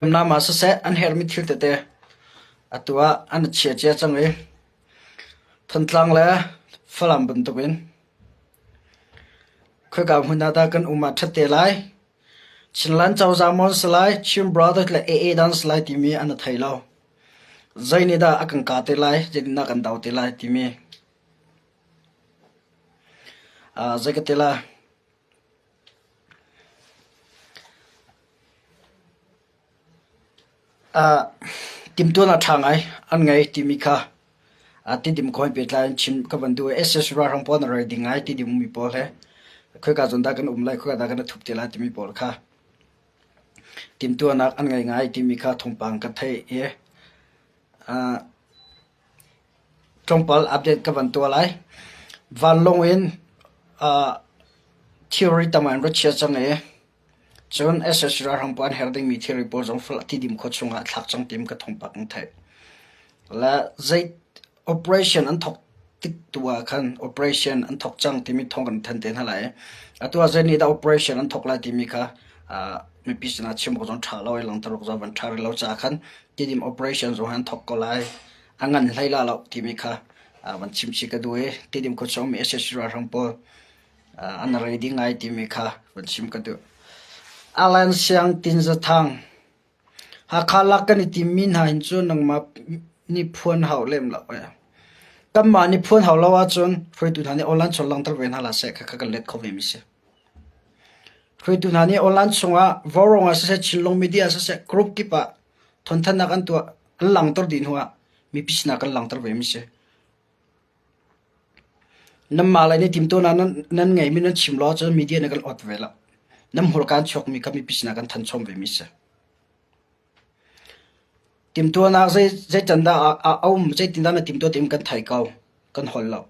Hriamnam ah siseh an herhmi thil tete atu ah an i chia cia cang i Thantlang le Falam bantukin khoika hmun ah dah kan um ah ṭhat te lai. Chinland cozah maw an si lai, Chin Brothers le AA dah an si lai timi an i thei lo. Zei nih dah a kan kah te lai, zeitindah kan do te lai timi zei ka ti lai. Timhtuahnak ṭha ngai an ngei timi kha Tidim kong he pehtlai in chim ka van duh i SS ralhrang pawl na rel ding ngai Tidim ummi pawl he khoika zawn dah kan um lai, khoika dah kan i thup te lai timi pawl kha timhtuahnak an ngei ngai timi kha thawngpang ka theih i Tlawmpal update ka van tuah lai. Vanlawng in thilri tam an ra chia cang i cun SSC ralhrang pawl an herh dingmi thilri pawl zong Tidim khua chungah a thlak cang tim ka thawngpang in theih. Le zei operation an thawk tik tu ah khan operation an thawk cang timi thawng kan thanh te hna lai. Atu ah zei nih dah operation an thawk lai timi kha mipi sinah chim awk zong ṭha lo i langhter awk zong van ṭha rih lo caah khan Tidim operation zong an thawk ko lai. A ngan hlei la lo timi kha van chim chih ka duh i Tidim khuachung mi SSC ralhrang pawl an ready ngai timi kha van chim ka duh. Alan Siang Tin Zathang Hakha lak kan i timmi hna hin cu nangmah nih phuan hau lem lo. Kanmah nih phuan hau lo ahcun hruaitu hna nih online chung langhter ve hna hlah seh khakha kan let kho ve mi si. Hruaitu hna nih online chungah Vaurawng ah siseh, Chinlung media ah siseh, group kip ah thawnthannak an tuah, an langhter dih hnuah mipi sinah kan langhter ve mi si. Nanmah lei nih timtuahnak nan ngeimi nan chim lo ahcun media nih kan ot ve lo. Nan hmurka an chuakmi kha mipi sinah kan thanchom ve mi si. Timtuahnak zeican dah a um, zeitindah na timtuah ti kan thei ko, kan hol lo.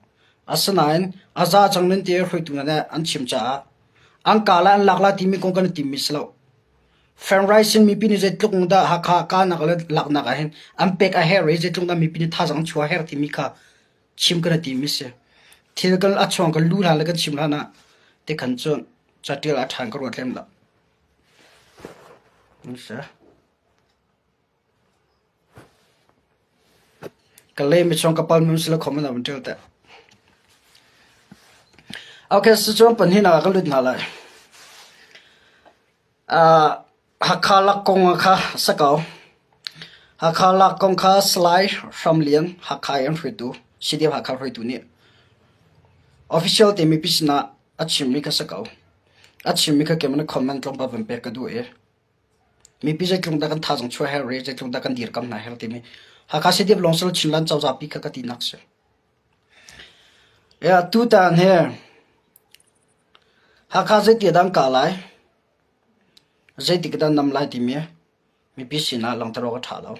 Asinain a za cang nan ti i hruaitu hna nih an chim caah an kaa le an lak lai timi kong kan i timmi si lo. Fundraising mipi nih zeitluk dah Hakha kahnak le laknak ah hin an pek a herh i zeitluk dah mipi nih thazaang an chuah a herh timi kha chim kan i tim i si. Thil kan a chuang kan lu hlan le kan chim hlan ah tikhan cun catial a ṭhan ka ruat lem lo. Ka lem i chung ka pal mi si le khom in a ṭial teh. Okay, sichuan pahnihnak ah ka lut hna lai. Hakha lak kong kha sa ko. Hakha lak kong kha Salai Hram Lian, Hakha i an hruaitu, CDF Hakha hruaitu nih official te mipi sinah a chimmi kha sa ko. A chimmi kha keimah nih comment tlawmpal van pek ka duh i mipi zeitluk dah kan thazaang chuah herh i zeitluk dah kan dirkamh hna herh timi Hakha CDF lawng si lo Chinland cozah pi kha ka tinak si. Tutan hi Hakha zeiti dah an kah lai, zeitik dah an nam lai timi mipi sinah langhter awk a ṭha lo.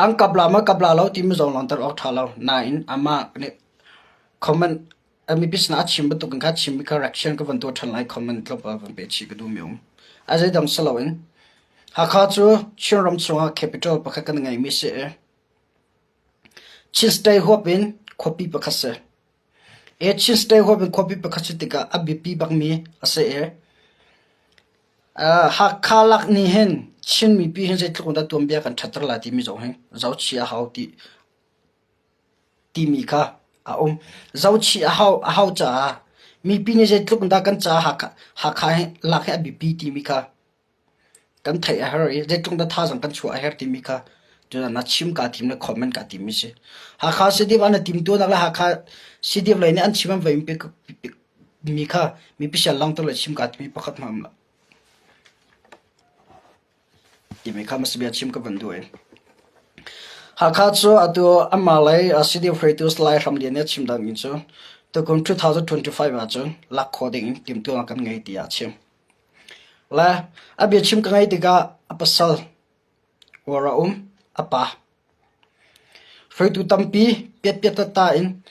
An kap la maw kap la lo timi zong langhter awk ṭha lo. Nain amah nih comment mipi sinah a chim bantuk in kha chimmi kha reaction ka van tuah ṭhan lai comment tlawmpal van pe chih ka duhmi um. A zeidang si loin Hakha cu Chinram chungah capital pakhat kan ngeimi si i Chin State huap in khuapi pakhat si. Chin State huap in khuapi pakhat si tikah a biapi bakmi a si i Hakha lak nih hin Chin mipi hin zeitluk in dah tuanbia kan ṭhatter lai timi zong hi zohchih a hau timi kha a um. Zohchih a hau caah mipi nih zeitluk in dah kan caah Hakha lak hi a biapi timi kha Kan theih a har i zeitluk dah thazaang kan chuah a herh timi kha tutan ah chim kaa tim le comment kaa tim mi si. Hakha CDF an i timtuahnak le Hakha CDF lei nih an chim an vai mi kha mipi sian langhter le chim kaa timi pakhat hmanh um lo. Timi kha mas bia chim ka van duh i. Hakha cu atu amah lei CDF hruaitu Salai Hram Lian nih a chim dang in cu tukum 2025 ahcun lak khawh ding in timtuahnak kan ngei tiah a chim. Le a biachim ka ngaih tikah a pasal uar a um, a pa. Hruaitu tampi piatpiat tata in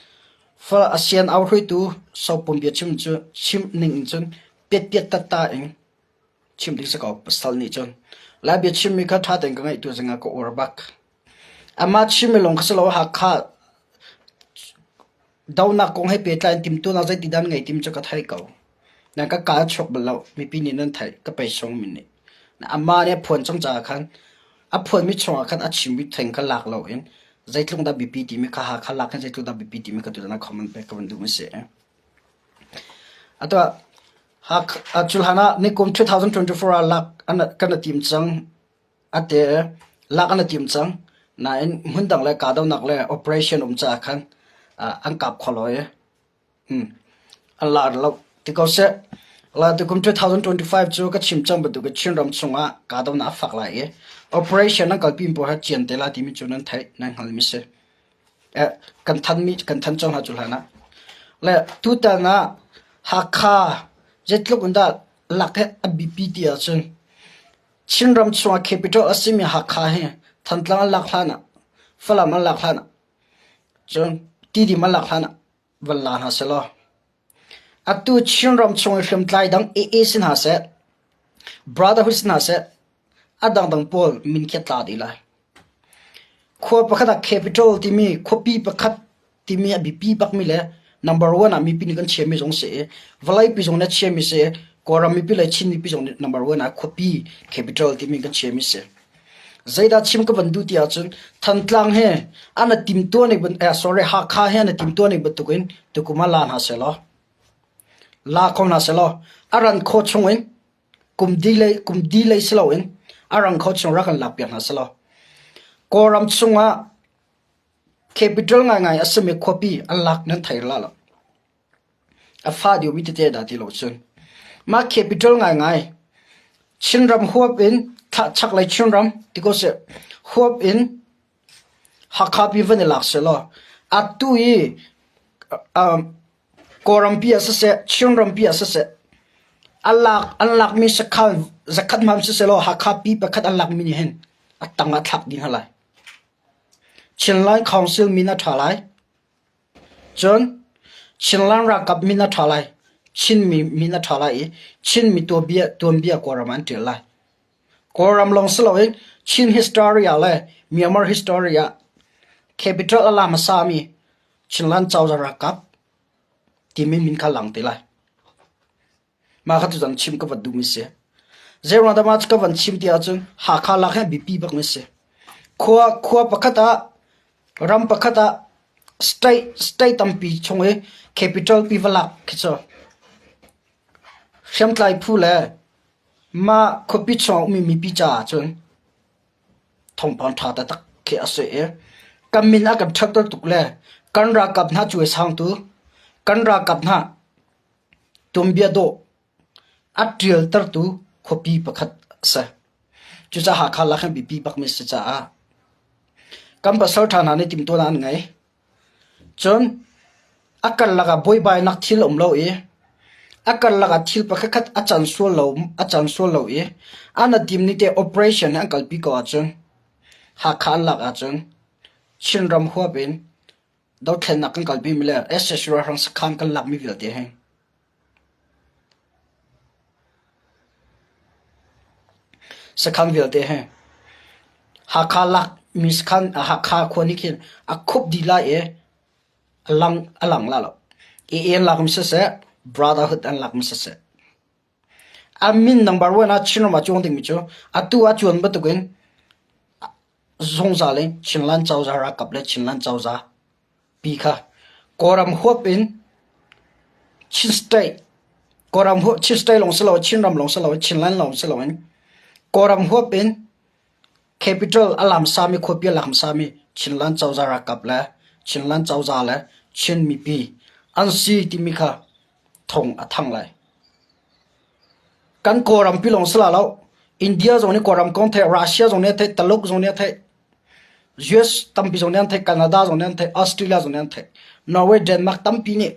fal a sian au hruaitu sopum biachim cu chim ning in cun piatpiat tata in chim ding si ko pasal nih cun. Lai biachimmi kha ṭha tein ka ngaih tu zingah ka uar bak. Amah chimmi lawng kha si lo Hakha donak kong he pehtlai in timhtuahnak zeitindah an ngeih timi cu ka thei ko. Nan ka kaa a chuak bal lo. Mipi nih nan theih. Ka pei sungmi nih. Amah nih a phuan cang caah khan a phuanmi chungah khan a chimmi theng kha lak loin zeitluk dah biapi timi kha Hakha lak hin zeitluk dah biapi timi kha tutan ah comment pek ka van duhmi a si. Atu ah cu hlan ah nikum 2024 ah lak kan i tim cang. A te lak an i tim cang. Nain hmundang le kahdohnak le operation um caah khan an kap kho lo i an lar lo ti ko seh. La tukum 2025 cu ka chim cang bantuk in Chinram chungah kahdohnak a fak lai i operation an kalpi mi pawl hi cian te lai timi cu nan theih nan hngalmi si. Kan thanmi kan than cang hna cu hlan ah. Le tutan ah Hakha zeitluk in dah lak hi a biapi ti ahcun Chinram chungah capital a simi Hakha hi Thantlang an lak hlan ah, Falam an lak hlan ah, cun Tidim an lak hlan ah van la hna sehlaw atu Chinram chung i hriamtlai dang AA si hna seh, Brotherhood si hna seh, a dangdang pawl min khi a tla dih lai. Khua pakhat ah capital timi khuapi pakhat timi a biapi bakmi le number one ah mipi nih kan chiami zong si i vawleipi zong nih a chiami si i Kawlram mipi le Chin mipi zong nih number one ah khuapi capital timi kan chiami si. Zeidah chim ka van duh ti ahcun Thantlang he an a timtuah ning eh, sorry Hakha he an a timtuah ning bantukin tukum ah la hna sehlaw la kho hna sehlaw a ran khawh chung in kum di lei kum di lei si loin a rang kho chung rak kan lak piak hna sehlaw Kawlram chungah Capital ngaingai a simi khuapi an lak nan thei la lo. A fa deuhmi tete dah ti lo cun. Mah capital ngaingai Chinram huap in chaklei Chinram ti ko seh huap in Hakha pi van i lak sehlaw atu i Kawlrampi ah siseh Chinrampi ah siseh an lak an lakmi sakhan zakhat hmanh sisehlaw Hakha pi pakhat an lakmi nih hin a tang ah thlak dih hna lai. Chinland Council min a ṭha lai. Cun Chinland ralkap min a ṭha lai. Chinmi min a ṭha lai i Chinmi tuanbia, tuanbia Kawlram ah an ṭial lai. Kawlram lawng si loin Chin history ah le Myanmar history ah capital a la hmasami Chinland cozah ralkap timi min kha lang te lai. Mah kha tutan chim ka van duhmi si. Zeiruang dah mah cu ka van chim ti ahcun Hakha lak hi biapi bakmi si. Khua, khua pakhat ah, ram pakhat ah state, state tampi chung i capital pi va lak khi cu hriamtlai phu le mah khuapi chung a ummi mipi caah cun thawngpang ṭha taktak khi a si i kan min a kan ṭhatter tuk le kan ralkap hna cuaisangtu, kan ralkap hna Tuanbia dawh a ṭialtertu khuapi pakhat a si. Cucaah Hakha lak hin biapi bakmi a si caah kan pasal ṭha hna nih timhtuahnak an ngei. Cun a karlak ah buaibainak thil a um lo i a karlak ah thil pakhatkhat a can sual lo a can sual lo i an a tim ni te operation hi an kalpi ko ahcun Hakha an lak ahcun Chinram huap in Dothlennak kan kalpimi le sac ralhrang sakhan kan lakmi vialte hi sakhan vialte hi Hakha lakmi sakhan Hakha khua nih khin a khup dih lai i a lang a lang la lo. AA an lakmi siseh, Brotherhood an lakmi siseh. A min number one ah Chinram ah cuang dingmi cu atu ah cuan bantukin zungzal in Chinland cozah ralkap le Chinland cozah pi kha Kawlram huap in Chin state Kawlram huap Chin state lawng si loin Chinram lawng si loin Chinland lawng si loin Kawlram huap in capital a lamsami khuapi a lamsami Chinland cozah ralkap le Chinland cozah le Chin mipi an si timi kha thong a thang lai. Kan Kawlram pi lawng si la lo. India zong nih Kawlram kong theih, Russia zong nih a theih, Taluk zong nih a theih, US tampi zong nih an theih, Canada zong nih an theih, Australia zong nih an theih. Norway, Denmark tampi nih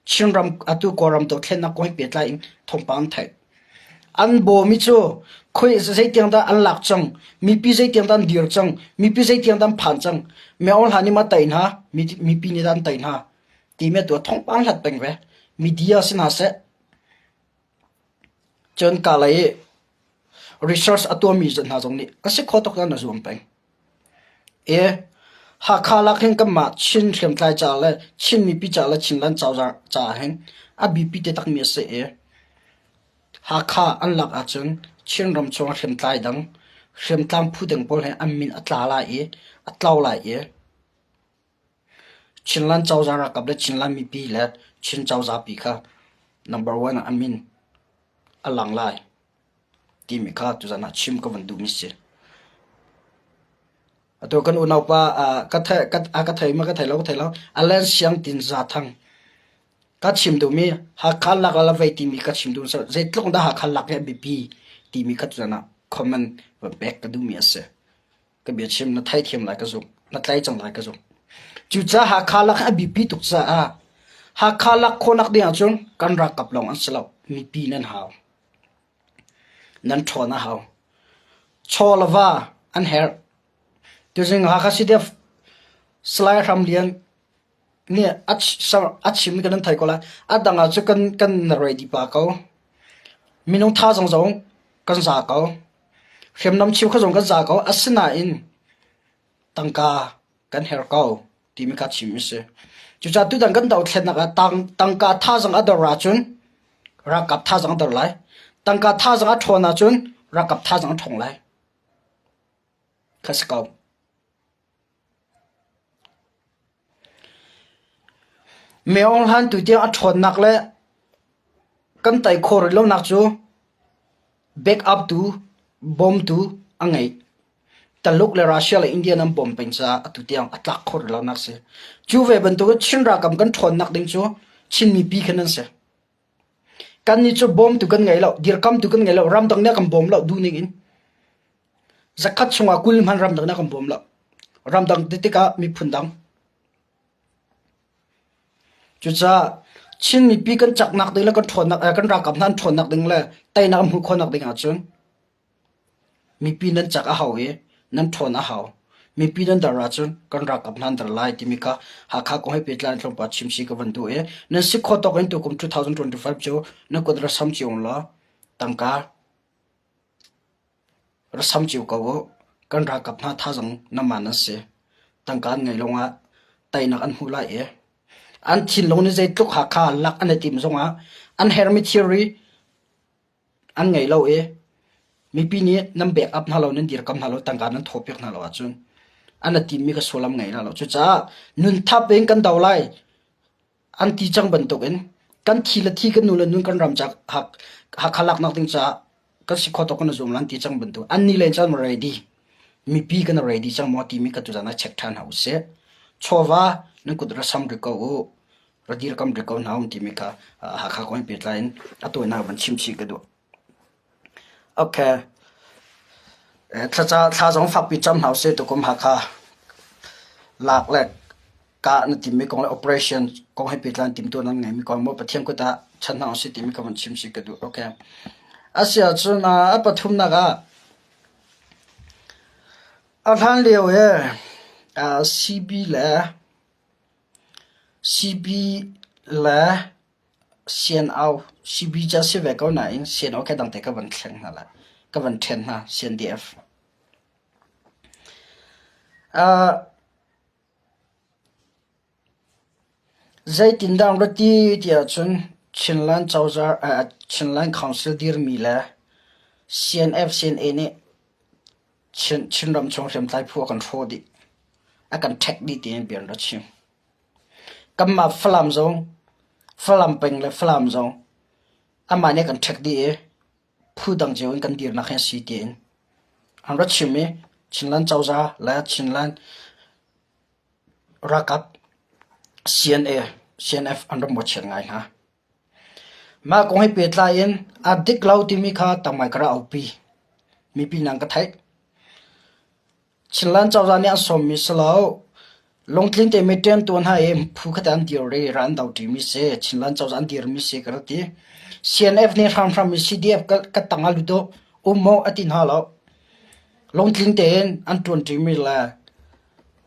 Chinram atu Kawlram dothlennak kong he pehtlai in thawngpang an theih. An bawmi cu khoi zeitiang dah an lak cang, mipi zeitiang dah an dir cang, mipi zeitiang dah an phan cang. Myo hla nih ma tei hna, mipi nih dah an tei hna. Timi atu ah thawngpang hlat peng ve. Media si hna seh, Cun kalay i research a tuahmi hna zong nih a si kho tuk na zuam peng. I Hakha lak hin kanmah Chin hriamtlai ca le Chin mipi ca le Chinland cozah caah hin a biapi takmi a si i Hakha an lak ahcun Chinram chung ah hriamtlai dang, hriamtlam phu ding pawl he an min a tla lai i a tlo lai i Chinland cozah ralkap le Chinland mipi le Chin cozah pi kha number one ah an min a lang lai timi kha tuzan ah chim ka van duhmi si. Atu kan unaupa ka thei ka thei ma ka thei lo ka thei lo Alan Siang Tin Za Thang ka chim duhmi Hakha lak la vei timi ka chim duh zeitluk dah Hakha lak hi a biapi timi kha tuzan ah comment van pek ka duhmi a si. Ka biachim na theithiam lai ka zumh na tlai cang lai ka zumh. Cucaah Hakha lak hi a biapi tuk caah Hakha lak khawhnak ding ahcun kan ralkap lawng an si lo mipi nan hau. Nan ṭhawn a hau. Chaw le va an herh. Tuzing Hakha CDF Salai Hram Lian nih a chim kan nan thei ko lai. A dang ah cu kan kan ready pa ko. Minung thazaang zong kan za ko. Hriamnam cheu kha zong kan za ko. Asinain tangka kan herh ko timi kha chim a si. Cucaah tutan kan dothlennak ah tangka thazaang a dor ahcun ralkap thazaang a dor lai. Tangka thazaang a ṭhawn ahcun ralkap thazaang a ṭhawng lai. Kha si ko. Meong hlan tu tiang a ṭhawnnak le kan tei khawh rih lonak cu backup tu, bawmtu a ngei. Taluk le Russia le India an bawm peng caah atu tiang a tlak khawh rih lonak si. Cu ve bantukin Chin ralkap kan ṭhawnnak ding cu Chin mipi khan an si. Kannih cu bawmtu kan ngei lo, dirkamtu kan ngei lo, ramdang nih a kan bawm lo duhning in. Zakhat chungah 20 hmanh ramdang nih a kan bawm lo. Ramdang ti tikah miphun dang. Cucaah Chin mipi kan caknak ding le kan ṭhawnnak, kan ralkap hna an ṭhawnnak ding le teinak an hmuh khawhnak ding ahcun Mipi nan cak a hau i nan ṭhawn a hau. Mipi nan dar ahcun kan ralkap hna an dar lai timi kha Hakha kong he pehtlai in tlawmpal chim si ka van duh i nan si khawh tawk in tukum 2025 cu nan kut ra sam cio law tangka ra sam cio ko u. Kan ralkap hna thazaang namah nan si. Tangka an ngeih lawngah teinak an hmu lai i an thinlung nih zeitluk Hakha lak an i timh zongah an herhmi thilri An ngei lo i mipi nih nan backup hna lo, nan dirkamh hna lo, tangka nan thawhpiak hna lo ahcun an a timmi kha sullam ngei hna lo. Cucaah nunthap in kan do lai an ti cang bantukin kan thi le thi kan nu le nun kan ram ca Hakha laknak ding caah kan si khawh tawk kan i zuam lan ti cang bantuk an ni len caan ready mipi kan ready cang maw timi ka tuzan ah check ṭhan hna usih. Chawva nan kut ra sam ri ko u. Ra dirkam ri ko hna um timi kha Hakha kong he pehtlai in a tawinak van chim chih ka duh. Okay. Thlaca thla zong fakpi cam hna usih tukum Hakha lak le kah na timmi kong le operation kong he pehtlai in timhtuah nan ngeimi kong maw Pathian kut ah chan hna usih timi kha van chim chih ka duh. Okay. Asiahcun a pathumnak ah a hlan lio i CB le CB le CNO, CB cu a si ve ko nain CNO khi dangte ka van thleng hna lai. Ka van ṭhen hna, CNDF. Uh, zeitindah an ra ti tiah cun Chinland cozah, uh, Chinland Council dirmi le CNF, CNA nih Chin, Chinram chung hriamtlai phu a kan hrawh dih. A kan ṭhek dih tiin bia an ra chim. Kanmah Falam zong, Falam peng le Falam zong amah nih a kan ṭhek dih i phu dang cio in kan dirnak hi a si tiin an ra chim i Chinland cozah le Chinland ralkap CNA, CNF an rak mawhchiat ngai hna. Mah kong he pehtlai in a dik lo timi kha tamai ka rak aupi. Mipi nan ka theih. Chinland cozah nih an sawmmi si lo. Lungtlin tein ṭemtuan hna i phu khat an dir i ral an do ṭimi si. Chinland cozah an dirmi si ka rak ti. CNF nih hramhram in CDF ka tang ah lut u, um maw a ti hna lo. Lungtlin tein an ṭuan ṭimi le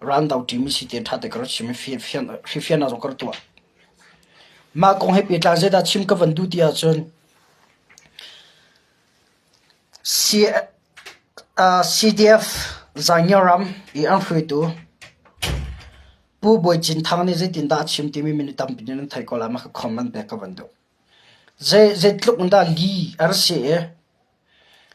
ral an do ṭimi si tiin ṭha tein ka rak chim i hrifiannak zong ka rak tuah. Mah kong he pehtlai zeidah chim ka van duh ti ahcun CDF Zaingia ram i an hruaitu Pu Bawi Cin Thang nih zeitindah a chim timi minute tampi nih nan theih ko lai mah kha comment pek ka van duh. Zeitluk in dah li a ra si i.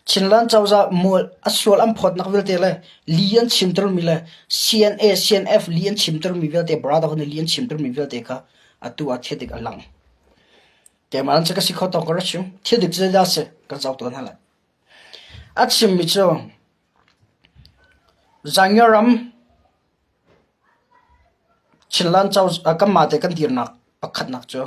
Chinland cozah mual a sual an phawtnak vialte le li an chimtermi le CNA, CNF li an chimtermi vialte Brotherhood nih li an chimtermi vialte kha atu ah thil dik a lang. Keimah an ka si kho tawk ka ra chim. Thil dik cu zeidah a si kan zoh tuan hna lai. A chimmi cu Zangia ram Chinland cozah kanmah te kan dirnak pakhatnak cu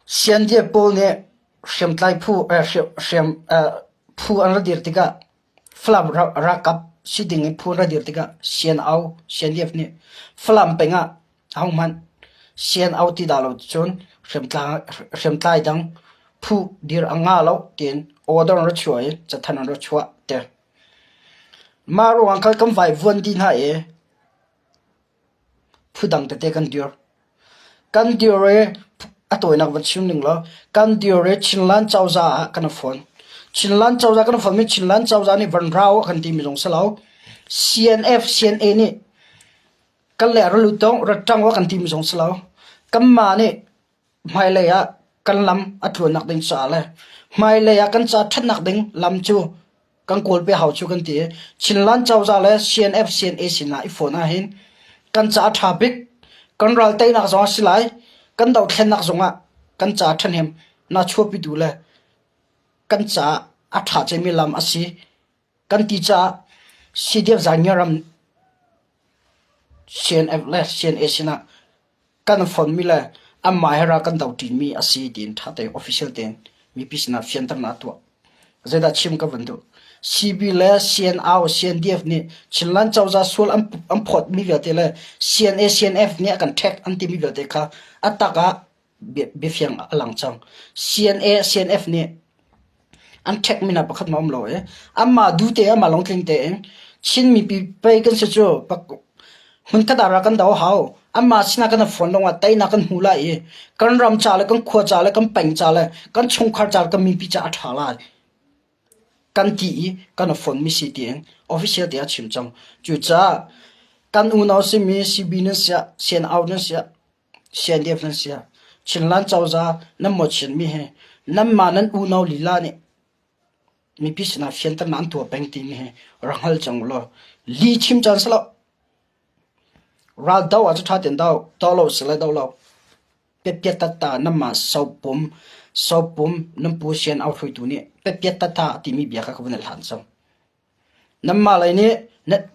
Siandia pawl nih hriamtlai phu hriam phu an ra dir tikah Falam ralkap si ding in phu an ra dir tikah CNO, CNDF nih Falam peng ah ahohmanh CNO ti dah lo cun hriamtlai dang phu dir a ngah lo tiin order an ra chuah i cathanh an ra chuah ti. Mah ruangah khan kan vaivuan dih hna i Phudang tete kan dir. Kan dir i a tawinak van chim ning law kan dir i Chinland cozah ah kan i fon. Chinland cozah kan i fonmi Chinland cozah nih van rau a kan timi zong si lo. CNF, CNA nih kan le ra lut dong, ra ṭang a kan timi zong si lo. Kanmah nih hmailei ah kan lam a tluannak ding caah le hmailei ah kan ca ṭhatnak ding lam cu kan kawl pe hau cu kan ti i Chinland cozah le CNF CNA sinah i fawn ahhin kan ca a ṭha bik kan ral teinak zong a si lai kan dothlennak zongah kan ca ṭhahnem na chuahpitu le kan ca a ṭha cemmi lam a si kan ti caah CDF Zaingia ram CNF le CNA sinah kan fonmi le anmah he ral kan do ṭimi a si tiin ṭha tein official tein mipi sinah fianternak a tuah. Zeidah chim ka van duh? CB le CNO, CNDF nih Chinland cozah sual an, an phawtmi vialte le CNA, CNF nih a kan ṭhek an timi vialte kha a tak ah biafiang a lang cang. CNA, CNF nih an ṭhekmi hna pakhat ma um lo i anmah duhte anmah lungtling tein Chin mipi pei kan si cu hmunkhat ah rak kan do hau. Anmah sinah kan i fon lawngah teinak kan hmu lai i kan ram ca le kan khua ca le kan peng ca le kan chungkhar ca le kan mipi ca a ṭha lai kan ti i kan i fonmi si tiin official te a chim cang. Cucaah kan unau simi CB nan siah, CNO nan siah, CNDF nan si. Chinland cozah nan mawhchiatmi hi nanmah nan unau lila nih mipi sinah fianternak an tuah peng timi hi rak hngal cang ulaw li chim caan si lo. Ral do ah cu ṭha tein do, do lo si le do lo. Piatpiat tatta nanmah sopum sopum nan pu sian au hruaitu nih piatpiat tatta timi bia kha ka vun i hlan cang. Nanmah lei nih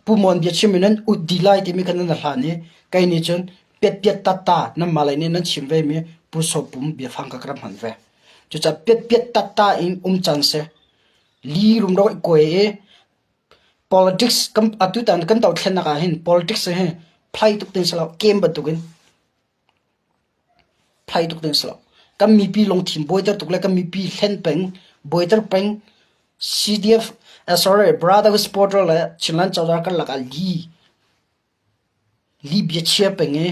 Pu Mon biachim in nan ut dih lai timi kha nan hlan i kei nih cun piatpiat tatta nanmah lei nih nan chim vemi Pu Saw Pum biafang kha ka rak hman ve. Cucaah piatpiat tatta in um cang seh. Li rumro i kuai i politics kan atutan kan dothlennak ah hin politics hi phlai tuk tin si lo game bantukin Phai tuk ding si lo. Kan mipi lungthin buaiter tuk le kan mipi hlen peng, buaiter peng, CDF, eh, sorry, Brotherhood supporter le Chinland cozah karlak ah li, li bia chia peng i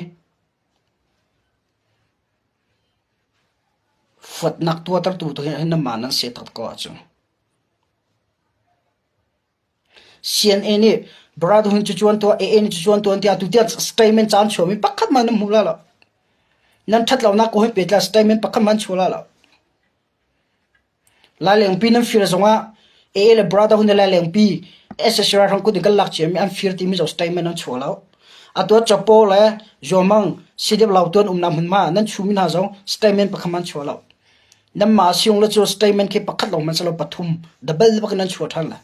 fuatnak tuahtertu tu hi nanmah nan si tak ko ahcun. CNA nih Brotherhood cu cuan tuah, AA nih cu cuan tuah tiah tutiang statement caan chuahmi pakhat hmanh nan hmu la lo. Nan ṭhat lonak ko he pehtlai statement pakhat hmanh chuah la lo. Lailengpi nan fir zongah AA le Brotherhood nih Lailengpi SSC ralhrang kut in kan lak ciami an fir timi zong statement an chuah lo. Atu ah Chapo le Zuamang CDF Lautuan umnak hmunhma nan chumi hna zong statement pakhat hmanh chuah lo. Nanmah siung le cu statement khi pakhat lawng hmanh si lo pathum double bak in nan chuah ṭhan lai.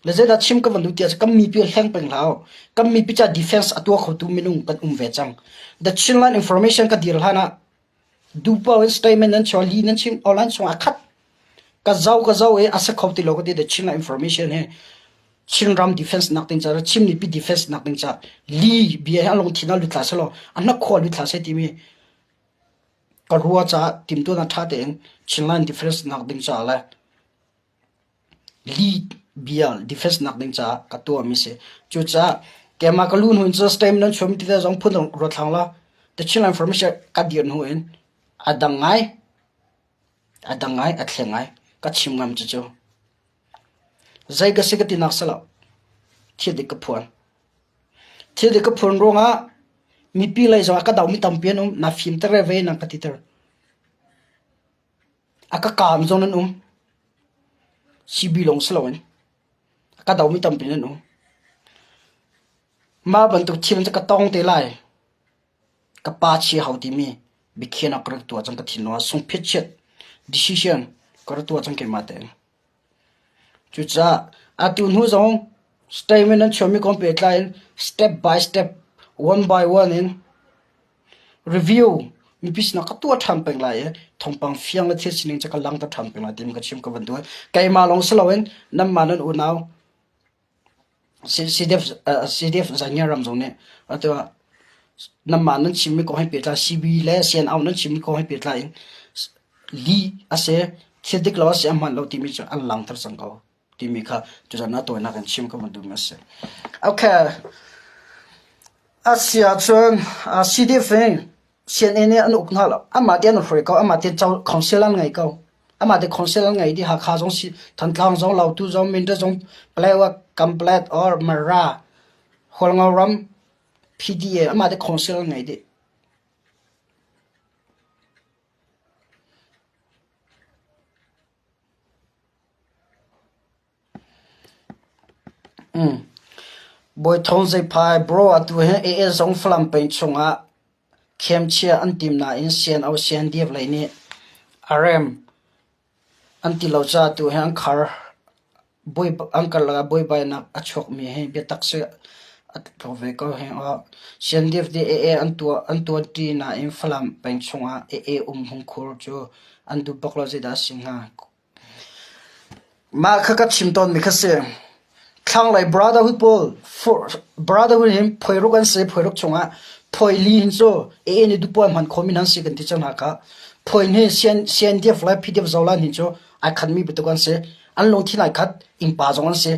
Le zeidah chim ka van duh ti ah kan mipi hleng peng hlah Kan mipi ca defense a tuah khotu minung kan um ve cang. The Chinland information ka dir hlan ah dupo in statement nan chuah li nan chim online chung ah khat ka zau ka zau i a si kho ti lo ka ti The Chinland information hi Chinram defense nak ding ca Chin mipi defense nak ding ca li bia hi a lungthin ah lut hlah selaw a hnakkhua lut hlah seh timi Ka rua caah timhtuahnak ṭha tein Chinland defense nak ding caah le lead bia defense nak ding caah ka tuahmi si. Cucaah keimah ka lu hnu in cun stem nan chuahmi tete zong phun ruat hlang law the Chinland Information ka dir hnu in a dang ngai, a dang ngai, a thleng ngai. Ka chim ngam cucu. Zei ka si ka tinak si lo. Thil dik ka phuan. Thil dik ka phuan ruangah mipi lei zongah ka domi tampi an um. Na fimter ve na ka titer. A ka kaam zong nan um. CB lawng si loin a ka domi tampi nan um. Mah bantuk thil cu ka tong te lai. Ka pa chia hau timi biakhiahnak ka rak tuah cang ka thinlung ah sungphiatchiat decision ka rak tuah cang keimah tein. Cucaah atu hnu zong statement nan chuahmi kong pehtlai in step by step, one by one in review mipi sinah ka tuah ṭhan peng lai i thawngpang fiang le thil sining cu ka langhter ṭhan peng lai timi ka chim ka van duh. Keimah lawng si loin nanmah nan unau CDF Zaingia ram zong nih atu ah nanmah nan chimmi kong he pehtlai CB le CNO nan chimmi kong he pehtlai in lih a si, thil dik lo a si, a hmaan lo timi cu an langhter cang ko timi kha tuzan ah tawinak in chim ka van duhmi a si. Okay. A si ahcun CDF in CNA nih an uk hna lo. Amah te an hruai ko, amah te council an ngei ko. Amah te council an ngei dih. Hakha zong si, Thantlang zong, Lautu zong, Mindat zong, Palawa, Kamplet or Mara, Hualngo ram, PDA, amah te council an ngei dih. Bawi Thawng Zeiphai bro atu hi AA zong Falam peng chungah khenchia an tim nain CNO CNDF lei nih a rem an ti lo caah atu hi an khar. An karlak ah buaibainak a chuakmi hi biatak si a tlawm ve ko. Hi CNDF nih AA an tuah an tuanṭi nain Falam peng chungah AA um hungkhur cu an duh bak lo zeidah a si hnga? Mah kha ka chim tawnmi kha si. Thlanglei Brotherhood pawl Brotherhood hin phoiruk an si. Phoiruk chungah phoi li hin cu AA nih duhpoah hman khawhmi an si kan ti cang hna kha. Phoi hnih CNDF le PDF Zolan hin cu ai khatmi bantuk an si. An lungthin ai khat. Innpa zong an si.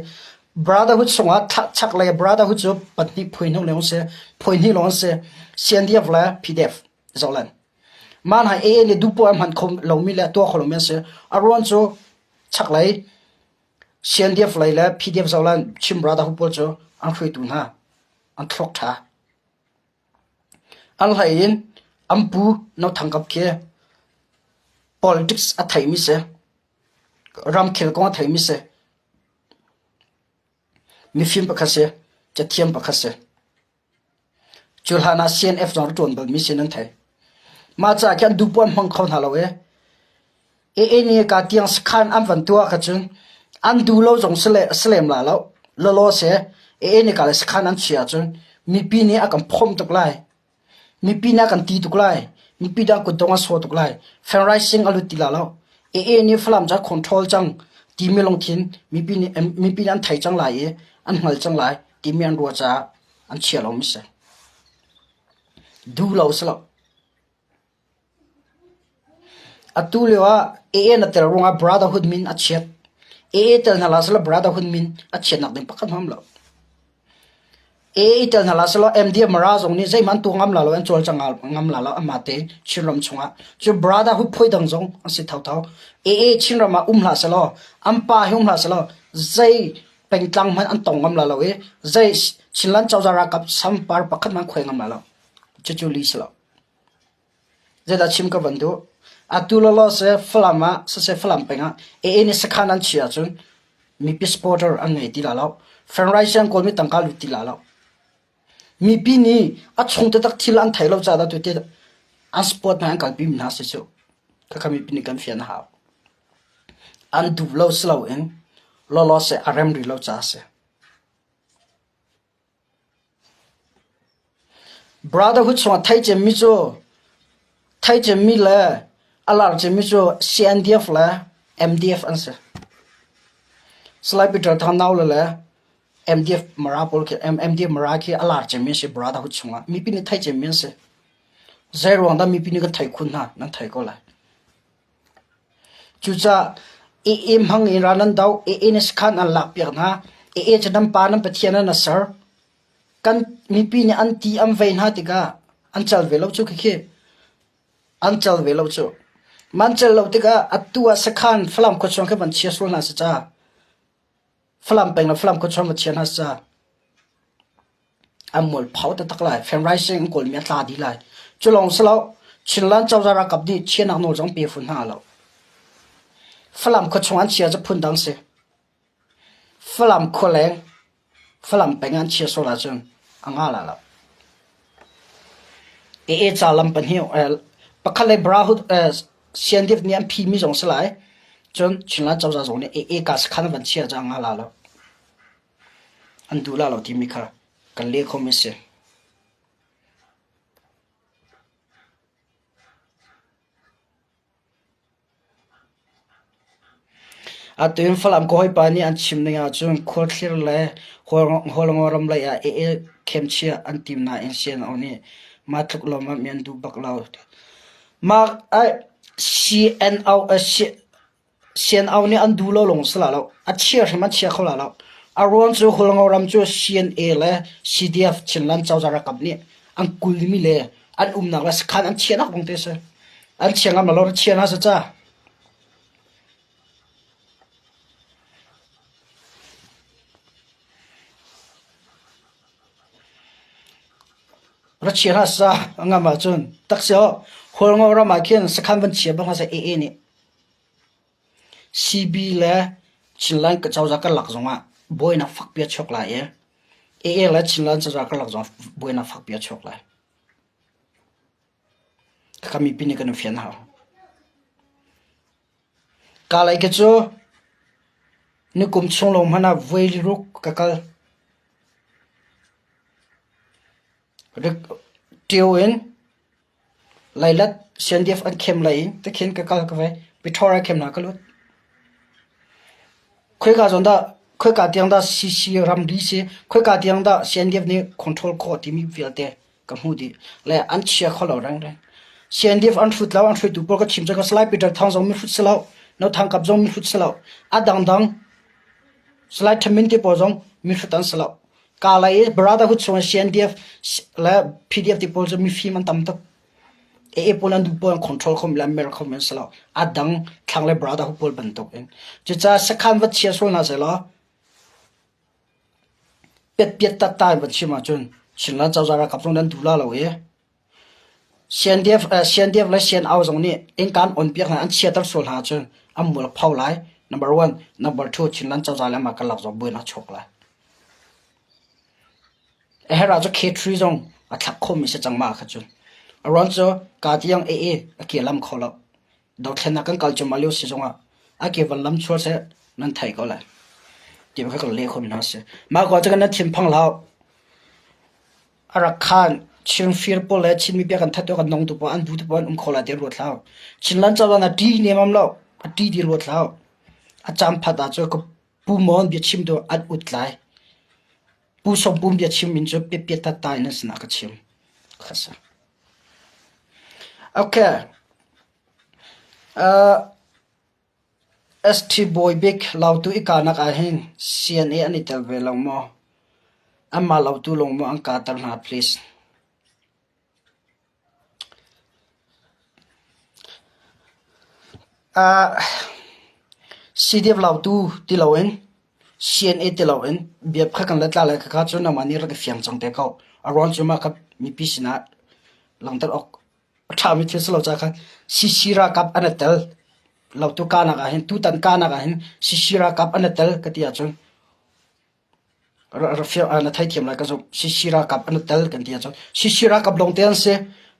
Brotherhood chungah chaklei Brotherhood cu pahnih phoi hnih lawng si. Phoi hnih lawng an si. CNDF le PDF Zolan. Mah hna AA nih duhpoah a hman kho lomi le a tuah kho lomi an si. A ruang cu chaklei CNDF lei le PDF Zoland Chin Brotherhood pawl cu an hruaitu hna an thluak ṭha. An hlei in an pu No Thang Kap khi politics a theimi si. Ramkhel kong a theimi si. Mifim pakhat si. Cathiam pakhat si. Cu hlan ah CNF zong rak ṭuan balmi sin an thei. Mah caah khin an duhpoah an hmang kho hna lo i AA nih ka tiang sakhan an van tuah kha cun an duh lo zong si lem la lo. Lawlaw si AA nih ka le sakhan an chiah ahcun mipi nih a kan phomh tuk lai. Mipi nih a kan ti tuk lai. Mipi dang kutdong a sawh tuk lai. Fundraising a lut ti la lo. AA nih Falam cu a control cang timi lungthin mipi nih mipi nih an thei cang lai i an hngal cang lai timi an ruah caah an chia lomi si. Duh lo si lo. Atu lio ah AA na tel ruangah Brotherhood min a chiat. AA tel hna la selaw Brotherhood min a chiatnak ding pakhat hmang lo. AA tel hna la selaw MDF Mara zong nih zeihmanh tuah ngam la lo an cawlcang ngam la lo amah tein Chinram chungah. Cu Brotherhood phui dang zong an si thotho. AA Chinram ah um hlah selaw an pa hi um hlah selaw zei pengtlang hmanh an tong ngam la lo i zei Chinland cozah ralkap sampar pakhat hmanh khuai ngam la lo. Cucu li si lo. Zeidah chim ka van duh? Atu lawlaw se Falam ah siseh Falam peng ah AA nih sakhan an chiah ahcun mipi supporter an ngei ti la lo. Fundraising an kawlmi tangka lut ti la lo. Mipi nih a chung taktak thil an thei lo caah dah tuti an support hna an kalpi mi hna si cu. Khakha mipi nih kan fian a hau. An duh lo si loin lawlaw se a rem rih lo caah a si. Brotherhood chungah thei cemmi cu thei cemmi le a lar cemmi cu CNDF le MDF an si. Salai Peter Thang nau le le MDF Mara pawl khi MDF Mara khi a lar cemmi an si Brotherhood chungah mipi nih thei cemmi an si. Zei ruang dah mipi nih kan thei khun hna nan thei ko lai. Cucaah AA hmang in ral nan doh, AA nih sakhan an lakpiak hna, AA cu nan pa nan Pathian ah na ser. Kan mipi nih an ti an vei hna tikah an cal ve lo cu khikhi. An cal ve lo cu. Man cal lo tikah atu ah sakhan Falam khuachung khi van chia sual hna si ca. Falam peng le Falam khuachung va chia hna si ca. An mualpho taktak lai. Fundraising an kawlmi a tla dih lai. Cu lawng si lo, Chinland cozah ralkap nih chiahnak nawl zong pe fawn hna lo. Falam khuachung an chia cu phundang si. Falam khualeng, Falam peng an chia sual ahcun a nga la lo. AA ca lam pahnih pakhat le Brahut CNDF nih an phimi zong si lai. Cun Chinland cozah zong nih AA ka sakhan van chia cu a nga la lo. An duh la lo timi kha kan leh khomi si. Atu in Falam ka hawipa nih an chim ning ahcun Khualthlir le Hualngo ram lei ah AA khemchia an tim nain CNO nih mah tluk lawmmam in an duh bak lo. Mah CNO CNO nih an duh lo lawng si la lo. A chia hrim an chia kho la lo. A ruang cu Hualngo ram cu CNA le CDF Chinland cozah ralkap nih an kulmi le an umnak le sakhan an chiahnak lawng te a si. An chia ngam lo, chia hna seh ca. Ra chia hna seh ca ngam ahcun tak si aw Hualngo ram ah khin sakhan van chia bak hna seh AA nih. CB le Chinland cozah karlak zongah buainak fakpi a chuak lai i AA le Chinland cozah karlak zongah buainak fakpi a chuak lai. Khakha mipi nih kan i fian hau. Kalay khi cu nikum chung lawng hmanh ah voi ruk ka kal. Ṭio in Leilet CNDF an khem lei in tikhin ka kal ka vei. Pretoria khem hna ka lut. Khoika zawn dah khoika tiang dah CC ramri si, khoika tiang dah CNDF nih control khawh timi vialte ka hmuh dih. Le an chia kho lo rengreng. CNDF an hrut lo, an hruaitu pawl ka chim cang. Salai Peter Thang zong mihrut si lo, No Thang Kap zong mihrut si lo. A dangdang Salai Thamin te pawl zong mihrut an si lo. Kalay i Brotherhood chung in CNDF le PDF ti pawl cu mifim an tam tuk. AA pawl an duh pawl an control kho le an mer kho men si lo. A dang thlang le Brotherhood pawl bantuk in. Cucaah sakhan va chia sual hna sehlaw piatpiat tatta in van chim ahcun Chinland cozah ralkap zong nan duh la lo i CNDF, CNDF le CNO zong nih innka an on piak hna an chiater sual hna ahcun an mual a pho lai. Number one. Number two, Chinland cozah le amah karlak zong buainak a chuak lai. A herh ahcun K3 zong a thlak khomi si cang mah kha cun. A ruang cu ka tiang AA a ke lam kho lo. Dothlennak kan kal cuahmah lio si zongah a ke van lam chual seh nan thei ko lai. Ti kha kan leh khomi hna si. Mah ko cu kan thinphang hlah. A rak khan Chin fir pawl le Chin mipi kan that kan nong tu pawl an bu tu pawl an um kho lai ti ruat hlah. Chinland cozah na ṭi nemam lo. A ṭi ti ruat hlah. A caan phat ah cu ka Pu Mon biachim tu an ut lai. Pu Sawm Pum biachim min cu piatpiat tatta in an sinah ka chim. Khasa. Okay. Uh, ST Bawi Bik Lautu i kahnak ahhin CNA an i tel ve lo maw? Anmah Lautu lawng maw an kahter hna please? CDF Lautu ti loin CNA ti loin bia kha kan let la lai khakha cu nangmah nih rak i fiang cang te ko. A ruang cu mah kha mipi sinah langhter awk A ṭhami thil si lo caah khan CC ralkap an i tel. Lautu kahnak ah hin tutan kahnak ah hin CC ralkap an i tel ka ti ahcun na theithiam lai ka zumh. CC ralkap an i tel kan ti ahcun CC ralkap lawngte an si.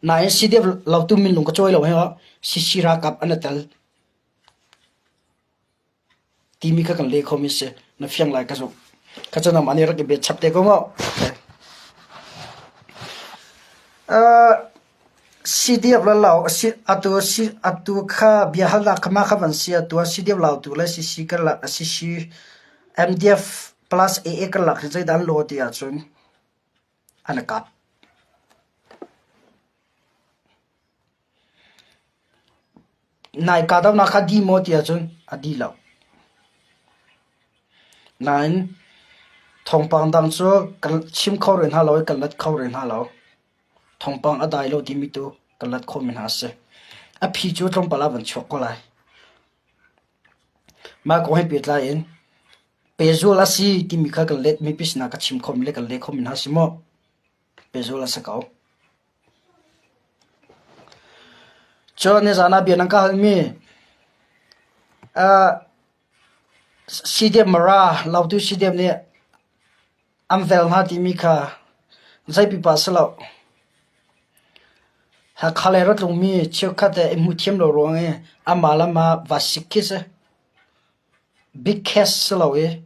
Nain CDF Lautu minung ka cawi lo hi CC ralkap an i tel. Timi kha kan leh khomi si. Na fiang lai ka zumh. Kha cu nangmah nih rak i bet chap te ko mu. Uh, CDF la lau si atu si atu kha biahalnak kha ma kha van si atu CDF lau tu le CC kan la CC MDF plus AA kan lak hi zeidah an lo ti ahcun an kap. Nai kahdohnak kha a dih maw ti ahcun a dih lo. Nain thawngpang dang cu kan chim kho rih hna lo i kan let kho rih hna lo. Thawngpang a dai lo timi tu kan let khawhmi hna a si. A phi cu tlawmpal ah van chuak ko lai. Mah kong he pehtlai in pehzul a si timi kha kan let mipi sinah ka chim khomi le kan leh khomi hna si maw? Pehzul a si ko. Cun nizaan ah bia nan ka halmi. CDF Mara Lautu CDF nih an vel hna timi kha zei pipa si lo. Hakha lei ra tlungmi cheukhat he i hmu thiam lo ruang i amah le amah vaa sik khi si. Big case si lo i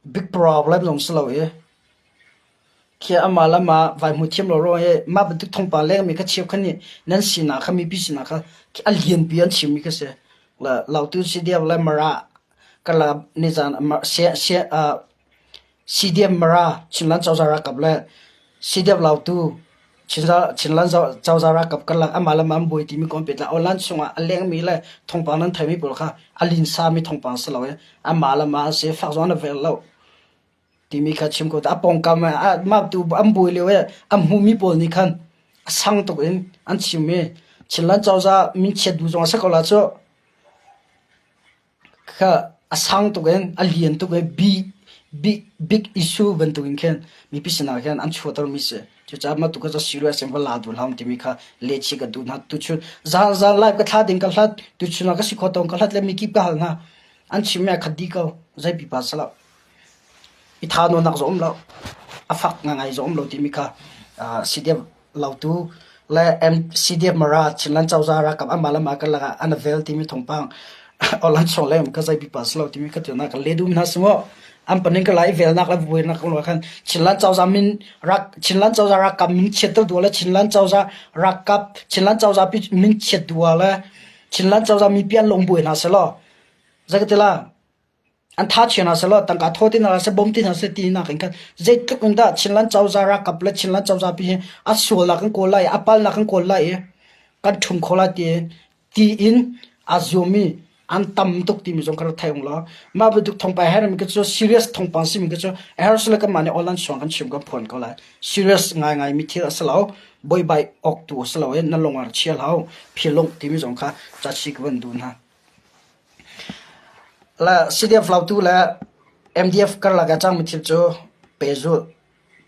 big problem zong si lo i khi amah le amah vai hmu thiam lo ruang i mah bantuk thawngpang lengmi kha cheukhat nih nan sinak kha mipi sinak kha a lianpi an chimmi kha si. Lautu CDF le Mara kala nizan CDF Mara Chinland cozah ralkap le CDF Lautu Chinland cozah ralkap karlak amah le amah an buai timi kong pehtlai online chungah a lengmi le thawngpang nan theimi pawl kha a linsami thawngpang si lo i amah le amah a si fak zong an i vel lo timi kha chim ko. A pawngkam ah mah tu an buai lio i a hmumi pawl nih khan a sang tuk in an chim i Chinland cozah minchiat duh zong a si ko la cu. Kha a sang tuk in a lian tuk i big big issue bantuk in khin mipi sinah khin an chuahtermi si. Cucaah mah tu kha cu serious in va la duh hlah timi kha lehchih ka duh hna. Tuchun zan zan live ka thla ding ka hlat, tuchun ah ka si khawh tawn ka hlat le mikip ka hal hna. An chimmi a khat dih ko. Zei pipa si lo. I tha nawnnak zong um lo. A fak ngangai zong um lo timi kha CDF Lautu le CDF Mara Chinland cozah ralkap anmah le mah karlak ah an i vel timi thawngpang online chung le ka zei pipa si lo timi ka tinak ka le duh hna si maw an panin ka lai velnak le buainak kong khan Chinland cozah min rak Chinland cozah ralkap min chiat duh le Chinland cozah ralkap Chinland cozah pi min chiat duh le Chinland cozah mipi an lung buai hna selaw zakatila An tha chia hna sehlaw tangka thaw ti hna seh, bawm ti hna seh ti nak in khan zeitluk in dah Chinland cozah ralkap le Chinland cozah pi hi a sualnak kan kawl lai i a palnak kan kawl lai i kan ṭhum kho lai ti tiin aa zuammi an tam tuk timi zong kha rak thei ung law mah bantuk thawngpang her mi cu serious thawngpang simi cu a her sile kanmah nih online suang kan chim kan phuan ko lai. Serious ngaingai mi thil a si lo. Buaibai awk tu a si lo i na lung ah chia hlah u. Philung timi zong kha cachi ka van duh hna. Le CDF Lautu le MDF karlak ah cangmi thil cu pehzulh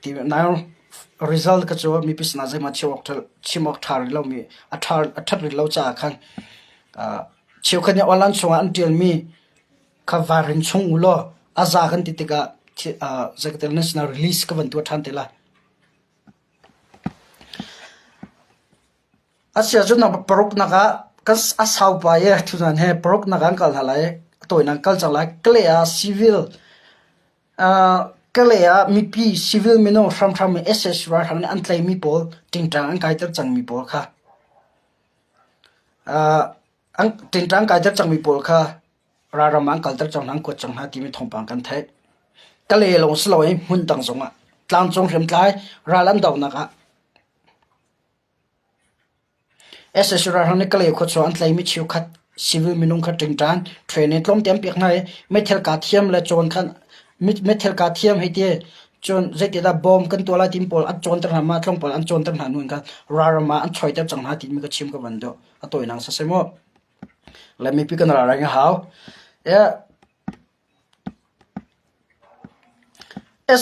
ti nain result kha cu mipi sinah zeihmanh chim awk chim awk ṭha rih lomi a ṭha a ṭhat rih lo caah khan cheukhat nih online chungah an ṭialmi kha vaa rin chung u law a za kan ti tikah zei national release ka van tuah ṭhan te lai. Asiahcun paruknak ah a saupa i tutan hi paruknak ah an kal hna lai. A tawinak an kal cang lai. Kalay ah civil Kalay ah mipi civil minung hramhram in sac ralhrang nih an tlaihmi pawl ṭingṭang an kaiter cangmi pawl kha ṭingṭang kaiter cangmi pawl kha ralram ah an kalter cang hna, an kuat cang hna timi thawngpang kan theih. Kalay lawng si loin hmun dang zongah tlangcung hriamtlai ral an dohnak ah Sac ralhrang nih Kalay khuachuah an tlaihmi cheukhat civil minung kha ṭingṭan training tlawmte an pek hna i meithal kaa thiam le cawn khan meithal kaa thiam hei ti cun zeitidah bom kan tuah lai timi pawl an cawnter hna mah tlawmpal an cawnter hna hnu in khan ralram ah an choiter cang hna timi ka chim ka van duh. A tawinak siseh mu. Le mipi kan ralring a hau.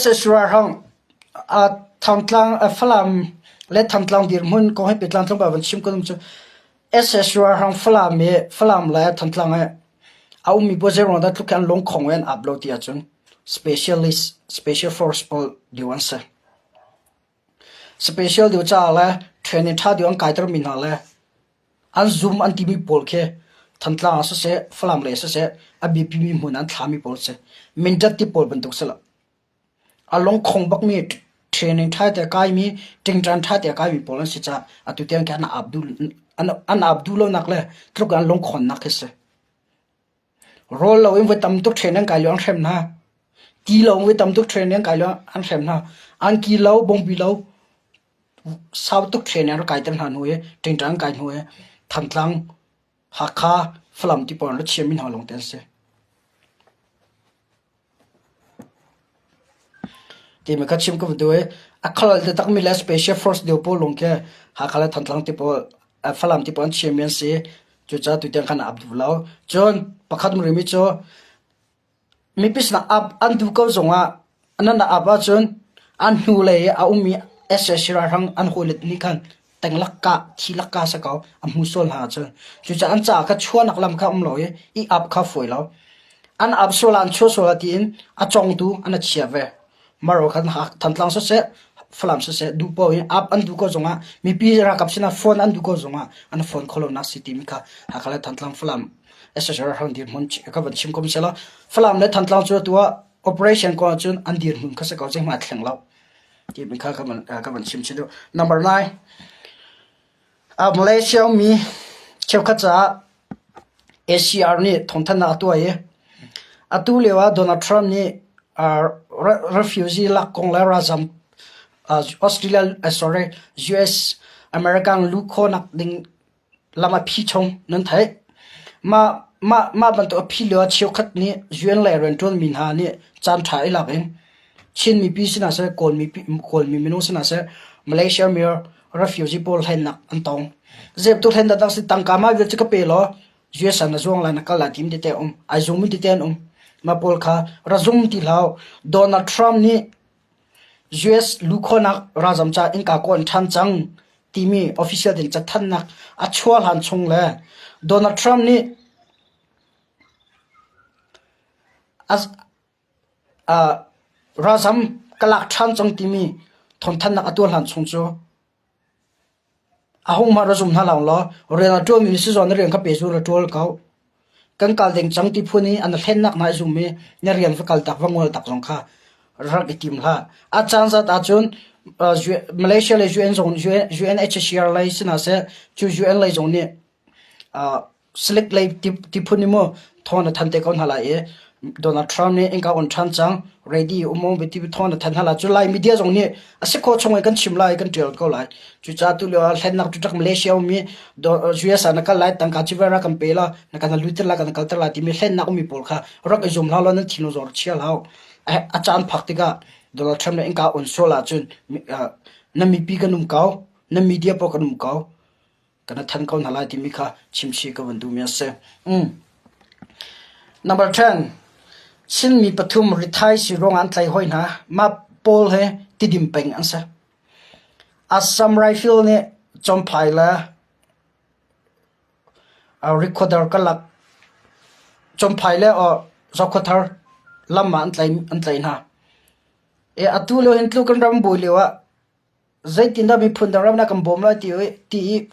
Sac ralhrang Thantlang Falam le Thantlang dirhmun kong he pehtlai tlawmpal van chim ka duh cu sac ralhrang Falam i Falam le Thantlang i a ummi pawl zeiruang dah tluk hi an lungkhong i an ap lo ti ahcun specialist special force pawl deuh an si. Special deuh caah le training ṭha deuh an kaitermi hna le An zum an timi pawl khi Thantlang ah siseh, Falam lei ah siseh a biapimi hmun ah an thlami pawl a si. Mindat ti pawl bantuk si lo. A lungkhong bakmi training ṭha te a kaimi, ṭingṭan ṭha te a kaimi pawl an si caah atu tiang khi an ap duh an ap duh lonak le tluk an lungkhawnnak khi si. Rawl loin voi tam tuk training an kai lio an hrem hna. Ti lo in voi tam tuk training an kai lio an hrem hna. Angki lo, bawngbi lo, sau tuk training an rak kaiter hna hnu i ṭingṭang an kai hnu i Thantlang, Hakha, Falam ti pawl an ra chiami hna lawngte an si. Timi kha chim ka va duh i a khal takmi le special force deuh pawl lawng khi Hakha le Thantlang ti pawl Falam ti pawl an chiami an si. Cucaah tutiang khan a ap duh lo. Cun pakhat rimi cu mipi sinah ap an duh ko zongah nan ap ahcun an hnulei i a ummi sac ralhrang an hawile nih khan. Tenglak kah, thi lak ka si ko. A hmu sual hna ahcun. Cucaah an caah kha chuahnak lam kha um lo i i ap kha fawi lo. An ap sual ah an chuah sual ah tiin a congtu an a chia ve. Maro khan Thantlang siseh, Falam siseh duh paoh in ap an duh ko zongah mipi ralkap sinah phone an duh ko zongah an phone kho lonak si timi kha Hakha le Thantlang Falam SSR hang dirhmun ka van chim ko sela Falam le Thantlang cu atu ah operation ko ahcun an dirhmun kha si ko zeihmanh a thleng lo timi kha ka van chim chin. Number 9 Malaysia ummi cheukhat caah ACR nih thawngthanhnak a tuah i atu lio ah Donald Trump nih refugee lak kong le ralzam Australia sorry US American luh khawhnak ding lam a phi chung nan theih. Mah mah mah bantuk a phi lio ah cheukhat nih UN lei rianṭuanmi hna nih caanṭha i lak in Chin mipi sinah seh, Kawl mipi, Kawlmi minung sinah seh, Malaysia mi refugee pawl hlennak an tong. Zeptu hlennak dang si tangka mah vial cu ka pe law US ah na zuang lai na kal lai tim tete um. Ai zungmi tete an um. Mah pawl kha ra zum ti hlah. Donald Trump nih US lukhawnak ralzam ca innka kawn ṭhan cang timi official din cathannak a chuah hlan chung le Donald Trump nih Ralzam ka lak ṭhan cang timi thawngthanhnak a tuah hlan chung cu ahohmanh ra zum hna hlah law rian a ṭuanmi si zong na rian kha pe zu ra ṭual ko. Kan kal ding cang ti phun i an hlennak hna i zum i na rian va kal tak va ngol tak zong kha rak i tim hlah. A caan zat ahcun Malaysia le UN zong UNHCR lei si hna seh cu UN lei zong nih Salik lei tiphun in maw thawng na thanh te ko hna lai i Donald Trump nih innka on ṭhan cang, ready um maw ti thawng na thanh hna lai. Cu Lai media zong nih a si khawh chung in kan chim lai, kan ṭial ko lai. Cucaah tu lio ah hlennak ṭuṭak Malaysia ummi US ah na kal lai, tangka civera kan pe la, na kan lutter lai, kan kalter lai timi hlennak ummi pawl kha rak i zum hlah law nan thinlung zong rak chia hlah. A caan phak tikah Donald Trump nih innka on sual ahcun na mipi kan um ko, na media pawl kan um ko. Kan than ko hna lai timi kha chimchih ka van duhmi a si. Number 10. Chinmi pathum rithai si ruangah an tlaih hoi hna. Mah pawl hi Tidim peng an si. Assam Rifle nih Champhai le Rikhuadar karlak Champhai le Zokhawthar lam ah an tlaih hna. Atu lio hin tluk kan ram buai lio ah Zeitindah miphun dang ram na kan bawm lai ti ti i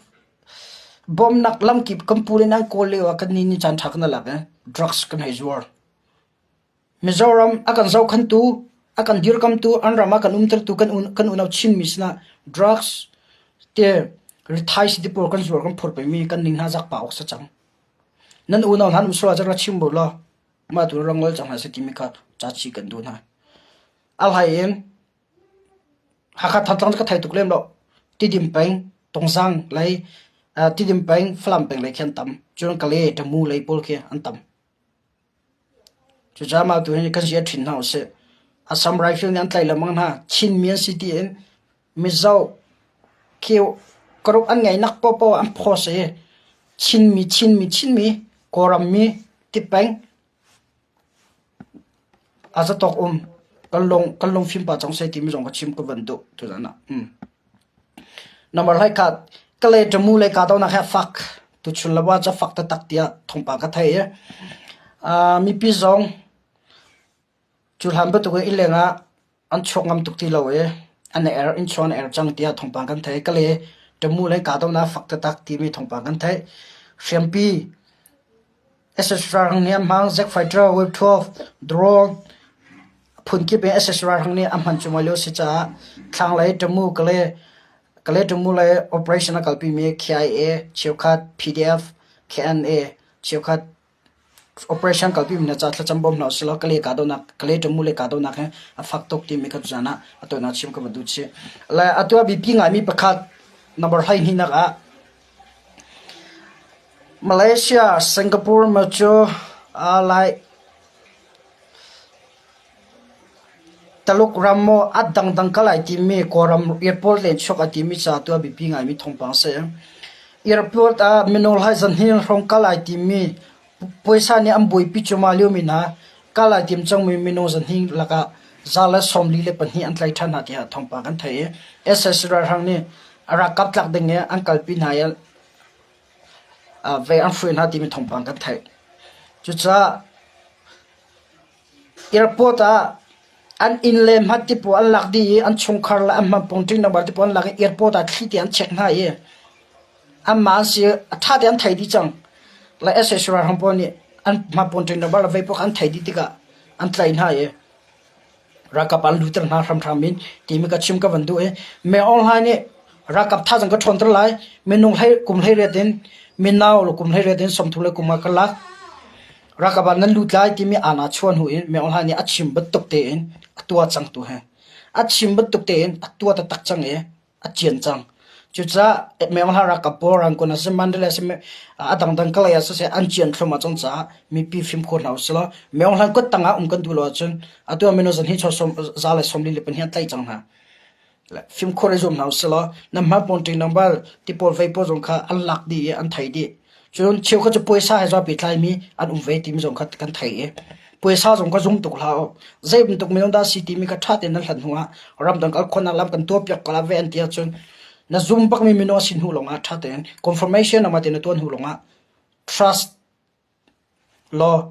bawmnak lamkip kan pu in an kawl lio ah kannih nih caan ṭha kan lak i drugs kan hei zuar. Mizoram a kan zohkhantu, a kan dirkamtu, an ram ah kan umtertu kan kan unau Chinmi sinah drugs te rithaisi ti pawl kan zuar kan phur pengmi kan ning hna zak pa awk si cang. Nan unau hna an um sual ahcun ra chim bu law mah tu ram ngol cang hna seh timi kha cachi kan duh hna. A hlei in Hakha Thantlang cu ka thei tuk lem lo. Tidim peng, Tungzang lei, Tidim peng, Falam peng lei khi an tam. Cun Kale, Tamu lei pawl khi an tam. Cucaah mah tu hin kan zia ṭhin hna usih. Assam Rifle nih an tlaih lengmang hna. Chinmi an si tiin Mizo khi karuk an ngeihnak paohpaoh an post i Chinmi, Chinmi, Chinmi, Kawlrammi ti peng, A zatawk um kan lung kan lungfim pah cang seh timi zong ka chim ka van duh tuzan ah. Number hlai khat Kalay Tamu le kahdohnak he fak tuchun le wa ca fak taktak tiah thawngpang ka thei i mipi zong cu hlan bantuk in inn leng ah An chuak ngam tuk ti lo i an er innchung an er cang tiah thawngpang kan theih. Kale Tamu le kahdohnak fak taktak timi thawngpang kan theih. Hriampi SS ralhrang nih an hmang. Zack Fighter, Wave 12, drone phunkip in SS ralhrang nih a hman cuahmah lio a si caah thlanglei Tamu Kale Kale Tamu lei operation a kalpimi KIA cheukhat PDF KNA cheukhat Operation kalpi mi na ca thlacam bawm hna usih law Kale kahdohnak Kale ṭamu le kahdohnak hi a fak tuk timi kha tuzaan ah a tawinak chim ka van duh chih. Le atu ah biapi ngaimi pakhat number 12 nak ah Malaysia, Singapore ma cu lai Taluk ram maw a dangdang kal ai timi Kawlram airport len chuak ai timi ca tu a biapi ngaimi thawngpang a si. Airport ah minung lai zanhnih hrawng kal ai timi puaisa nih an buaipi cuahmah liomi hna kal ai tim cangmi minung zahnih lakah 144 an tlaih ṭhan hna tiah thawngpang kan theih i SAC ralhrang nih. Ralkap tlak ding i an kalpi hna i vei an hruai hna timi thawngpang kan theih. Cucaah airport ah an inn le hmat ti pawl an lak dih i an chungkhar le an hmanpawng number ti pawl an lak i airport ah thli te an check hna i anmah an si a ṭha tein an thei dih cang. Le sac ralhrang pawl nih an hmanpawng number le vei pawl kha an thei dih tikah an tlaih hna i Ralkap an lutter hna hramhram in timi ka chim ka van duh i Min Aung Hlaing nih ralkap thazaang ka ṭhawnter lai minung hlei kum 18 in mino le kum 18 in 30 le kum ah ka lak ralkap ah nan lut lai timi aana chuah hnu in Min Aung Hlaing nih a chim bantuk tein a tuah cang tu hi a chim bantuk tein a tuah taktak cang i a cian cang. Cucaah Min Aung Hlaing ralkap pawl Rangoon ah siseh Mandalay ah siseh a dangdang Kalay ah siseh an cian thluahmah cang caah mipi fimkhur hna usih law Min Aung Hlaing kut tang ah um kan duh lo ahcun atu ah minung zahnih 142 an tlaih cang hna. Fimkhur i zuam hna usih law nan hmalpawn ṭing bal tipawl vei pawl zong kha an lak dih i an thei dih. Cun cheukhat cu puaisa he zapi tlaimi an um ve timi zong kha kan thei i puaisa zong kha zum tuk hlah u. Zei bantuk minung dah si timi kha ṭha tein nan hlat hnu ah ramdang kal khawhnak lam kan tuahpiak ko lai ve an ti ahcun na zum bakmi minung a si hnu lawngah ṭha tein confirmation nangmah tein na tuah hnu lawngah trust law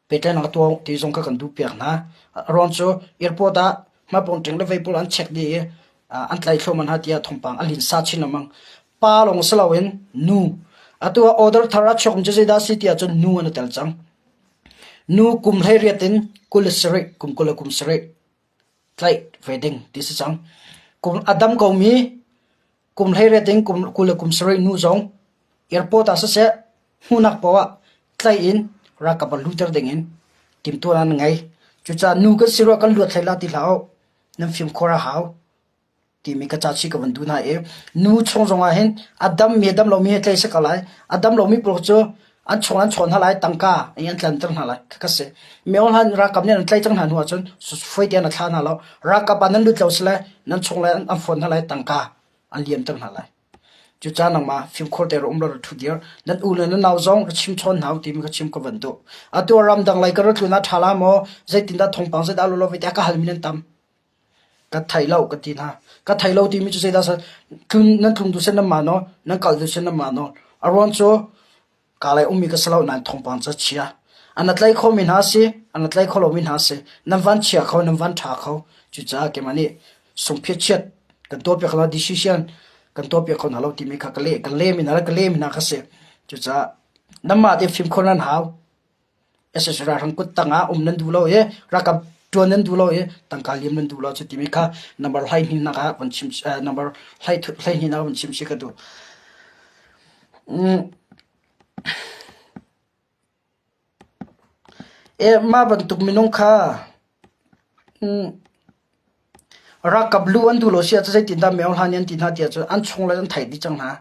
pehtlaihnak a tuah ti zong kha kan duhpiak hna. A ruang cu airport ah hmapawng ṭing le veipul an check dih i an tlai thluahmah hna tiah thawngpang a linsa chin lengmang. Pa lawng si loin nu. Atu ah order thar a chuakmi cu zeidah a si ti ahcun nu an i tel cang. Nu kum 18 in 27, kum 20 le kum sarih tlaih ve ding ti si cang. Kum a dam komi kum 18 in kum 20 le kum sarih nu zong airport ah siseh hmuhnak paoh ah tlaih in ralkap ah lutter ding in timhtuahnak an ngei. Cucaah nu kan si rua kan luat hlei la ti hlah u. Nan fimkhur a hau timi ka ca chih ka van duh hna i nu chung zong ah hin a dammi a dam lomi he tlei si ko lai. A dam lomi pawl cu an chung an chawn hna lai tangka in an tlanter hna lai ka si. Myohlan ralkap nih an tlaih cang hna hnu ahcun foi tein a thlah hna lo. Ralkap ah nan lut lo sile nan chung le an fawn hna lai tangka an liamter hna lai. Cucaah nangmah fimkhur te ra um law ra ṭhu dir. Nan u le nan nau zong ra chim chawn hna u timi ka chim ka van duh. Atu ah ramdang lei ka ra tlun ah ṭha la maw? Zeitindah thawngpang zeidah lo lo ve tiah ka halmi nan tam. Ka thei lo ka ti hna. Ka thei lo timi cu zeidah tlun nan tlung duh sen nan mah naw, nan kal duh sen nan mah naw. A ruang cu Ka lei ummi ka si lo nain thawngpang cu a chia. An a tlai khomi hna si, an a tlai kho lomi hna si. Nan van chia kho, nan van ṭha kho. Cucaah keimah nih sungphiat chiat kan tuahpiak hna decision kan tuahpiak kho hna lo timi kha ka leh ka lehmi hna le ka lehmi hna kha si. Cucaah nanmah te fimkhur nan hau. SSR ralhrang kut tangah um nan duh lo i ralkap ṭuan nan duh lo i tangka liam nan duh lo cu timi kha number 12 nak ah van chim number 12 nak ah van chim si ka duh. Mah bantuk minung kha ralkap lu an duh lo si ahcun zeitindah Myo Hla nih an ti hna ti ahcun an chung le an theih dih cang hna.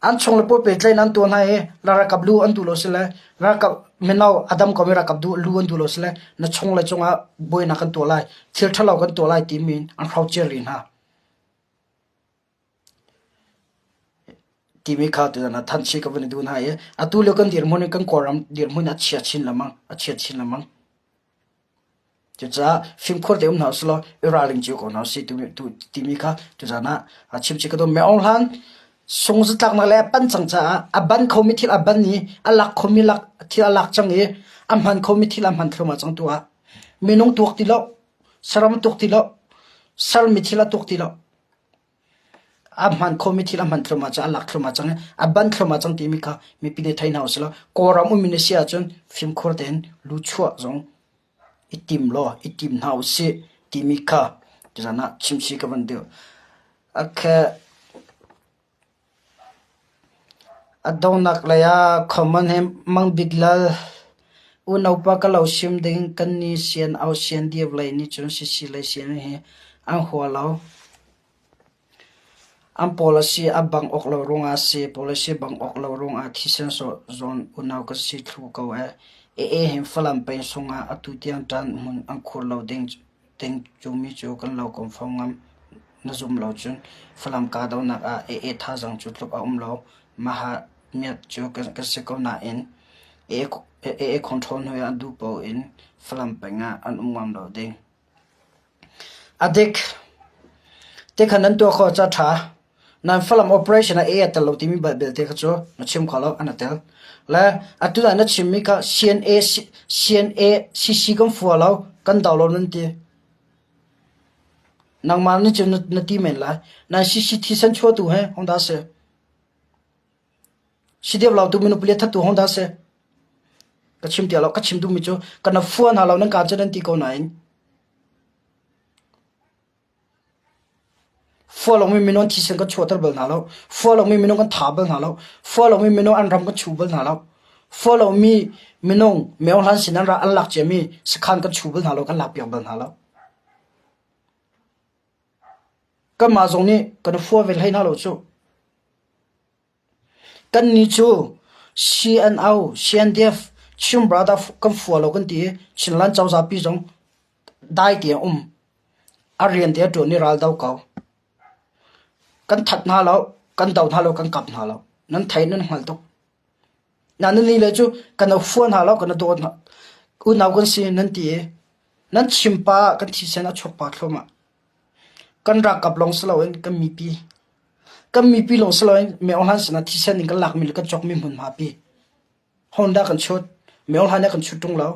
An chung le pawl pehtlaih in an tuah hna i ralkap lu an duh lo si le ralkap mino a dam komi ralkap lu an duh lo si le na chung le cungah buainak kan tuah lai, thil ṭhalo kan tuah lai timi in an hrocer rih hna. Timi kha tutan ah thanchi ka van i duh hna i atu lio kan dirhmun in kan Kawlram dirhmun a chia chin lengmang, a chia chin lengmang. Cucaah fimkhur te um hna usih law i ralring cio ko hna usih timi kha tuzan ah chimchih ka duh. Myo Aung Hlan sungzatlaknak le a pan cang caah a ban khomi thil a ban i a lak khomi lak thil a lak cang i a hman khomi thil a hman thluahmah cang tu ah minung tuak ti lo, saram tuak ti lo, sermi thil a tuak ti lo. A hman khomi thil a hman thluahmah cang, a lak thluahmah cang i a ban thluahmah cang timi kha mipi nih thei hna usih law Kawlram ummi na si ahcun fimkhur tein luchuah zong i tim law i tim hna usih timi kha tuzan ah chimchih ka van duh. Okay. A donghnak lei ah Common he Mang Bik Lal unaupa ka lo sim ding kan ni sian au sian dir lei nih cun sisi lei sian hi an hua lo. An policy a bang awk lo ruangah a si. Policy bang awk lo ruangah thisen sawh zawn unau kan si thlu ko ee. AA hin Falam peng sungah atu tiang ṭan hmun an khur lo ding Ting cumi cu kan lo kom fo ngam. Na zum lo cun Falam kahdohnak ah AA thazaang cu tluk a um lo. Maha miat cu kan si ko nain AA control hnu ah duh paoh in Falam peng ah an um ngam lo ding. A dik. Tikhan nan tuah khawh ca ṭha. Nan Falam operation ah A a tel lo timi belte kha cu na chim kho lo, an a tel. Le atu ah na chimmi kha CNA, CNA, CC kan fua lo, kan do lo nan ti. Nangmah nih cun na ti men lai. Nan CC thisen chuahtu he hong dah si? Si deuh lo tu minung pali thattu hong dah si? Ka chim ti lo, ka chim duhmi cu kan fua hna lo nan kaan cu nan ti ko nain. Fua lomi minung an thisen kan chuahter bal hna lo. Fua lomi minung kan tha bal hna lo. Fua lomi minung an ram kan chu bal hna lo. Fua lomi minung Myo Hlan sin an ra an lak ciami sakhan kan chu bal hna lo, kan lakpiak bal hna lo. Kanmah zong nih kan fua ve hlei hna lo cu. Kannih cu CNO, CNDF, Chin Brother kan fua lo kan ti i Chinland cozah pi zong dai te a um. A rian te a ṭuan i ral do ko. Kan that hna lo, kan do hna lo, kan kap hna lo. Nan thei nan hngal tuk. Na nan nih le cu kan fua hna lo, kan dawt hna. Unau kan si nan ti i nan chim pa kan thisen a chuak pa thluahmah. Kan ralkap lawng si loin kan mipi. Kan mipi lawng si loin Myo Hlan sinah thisen in kan lakmi le kan cawkmi hmunhma pi. Honda kan chut. Myo Hlan nih kan chut ṭung lo.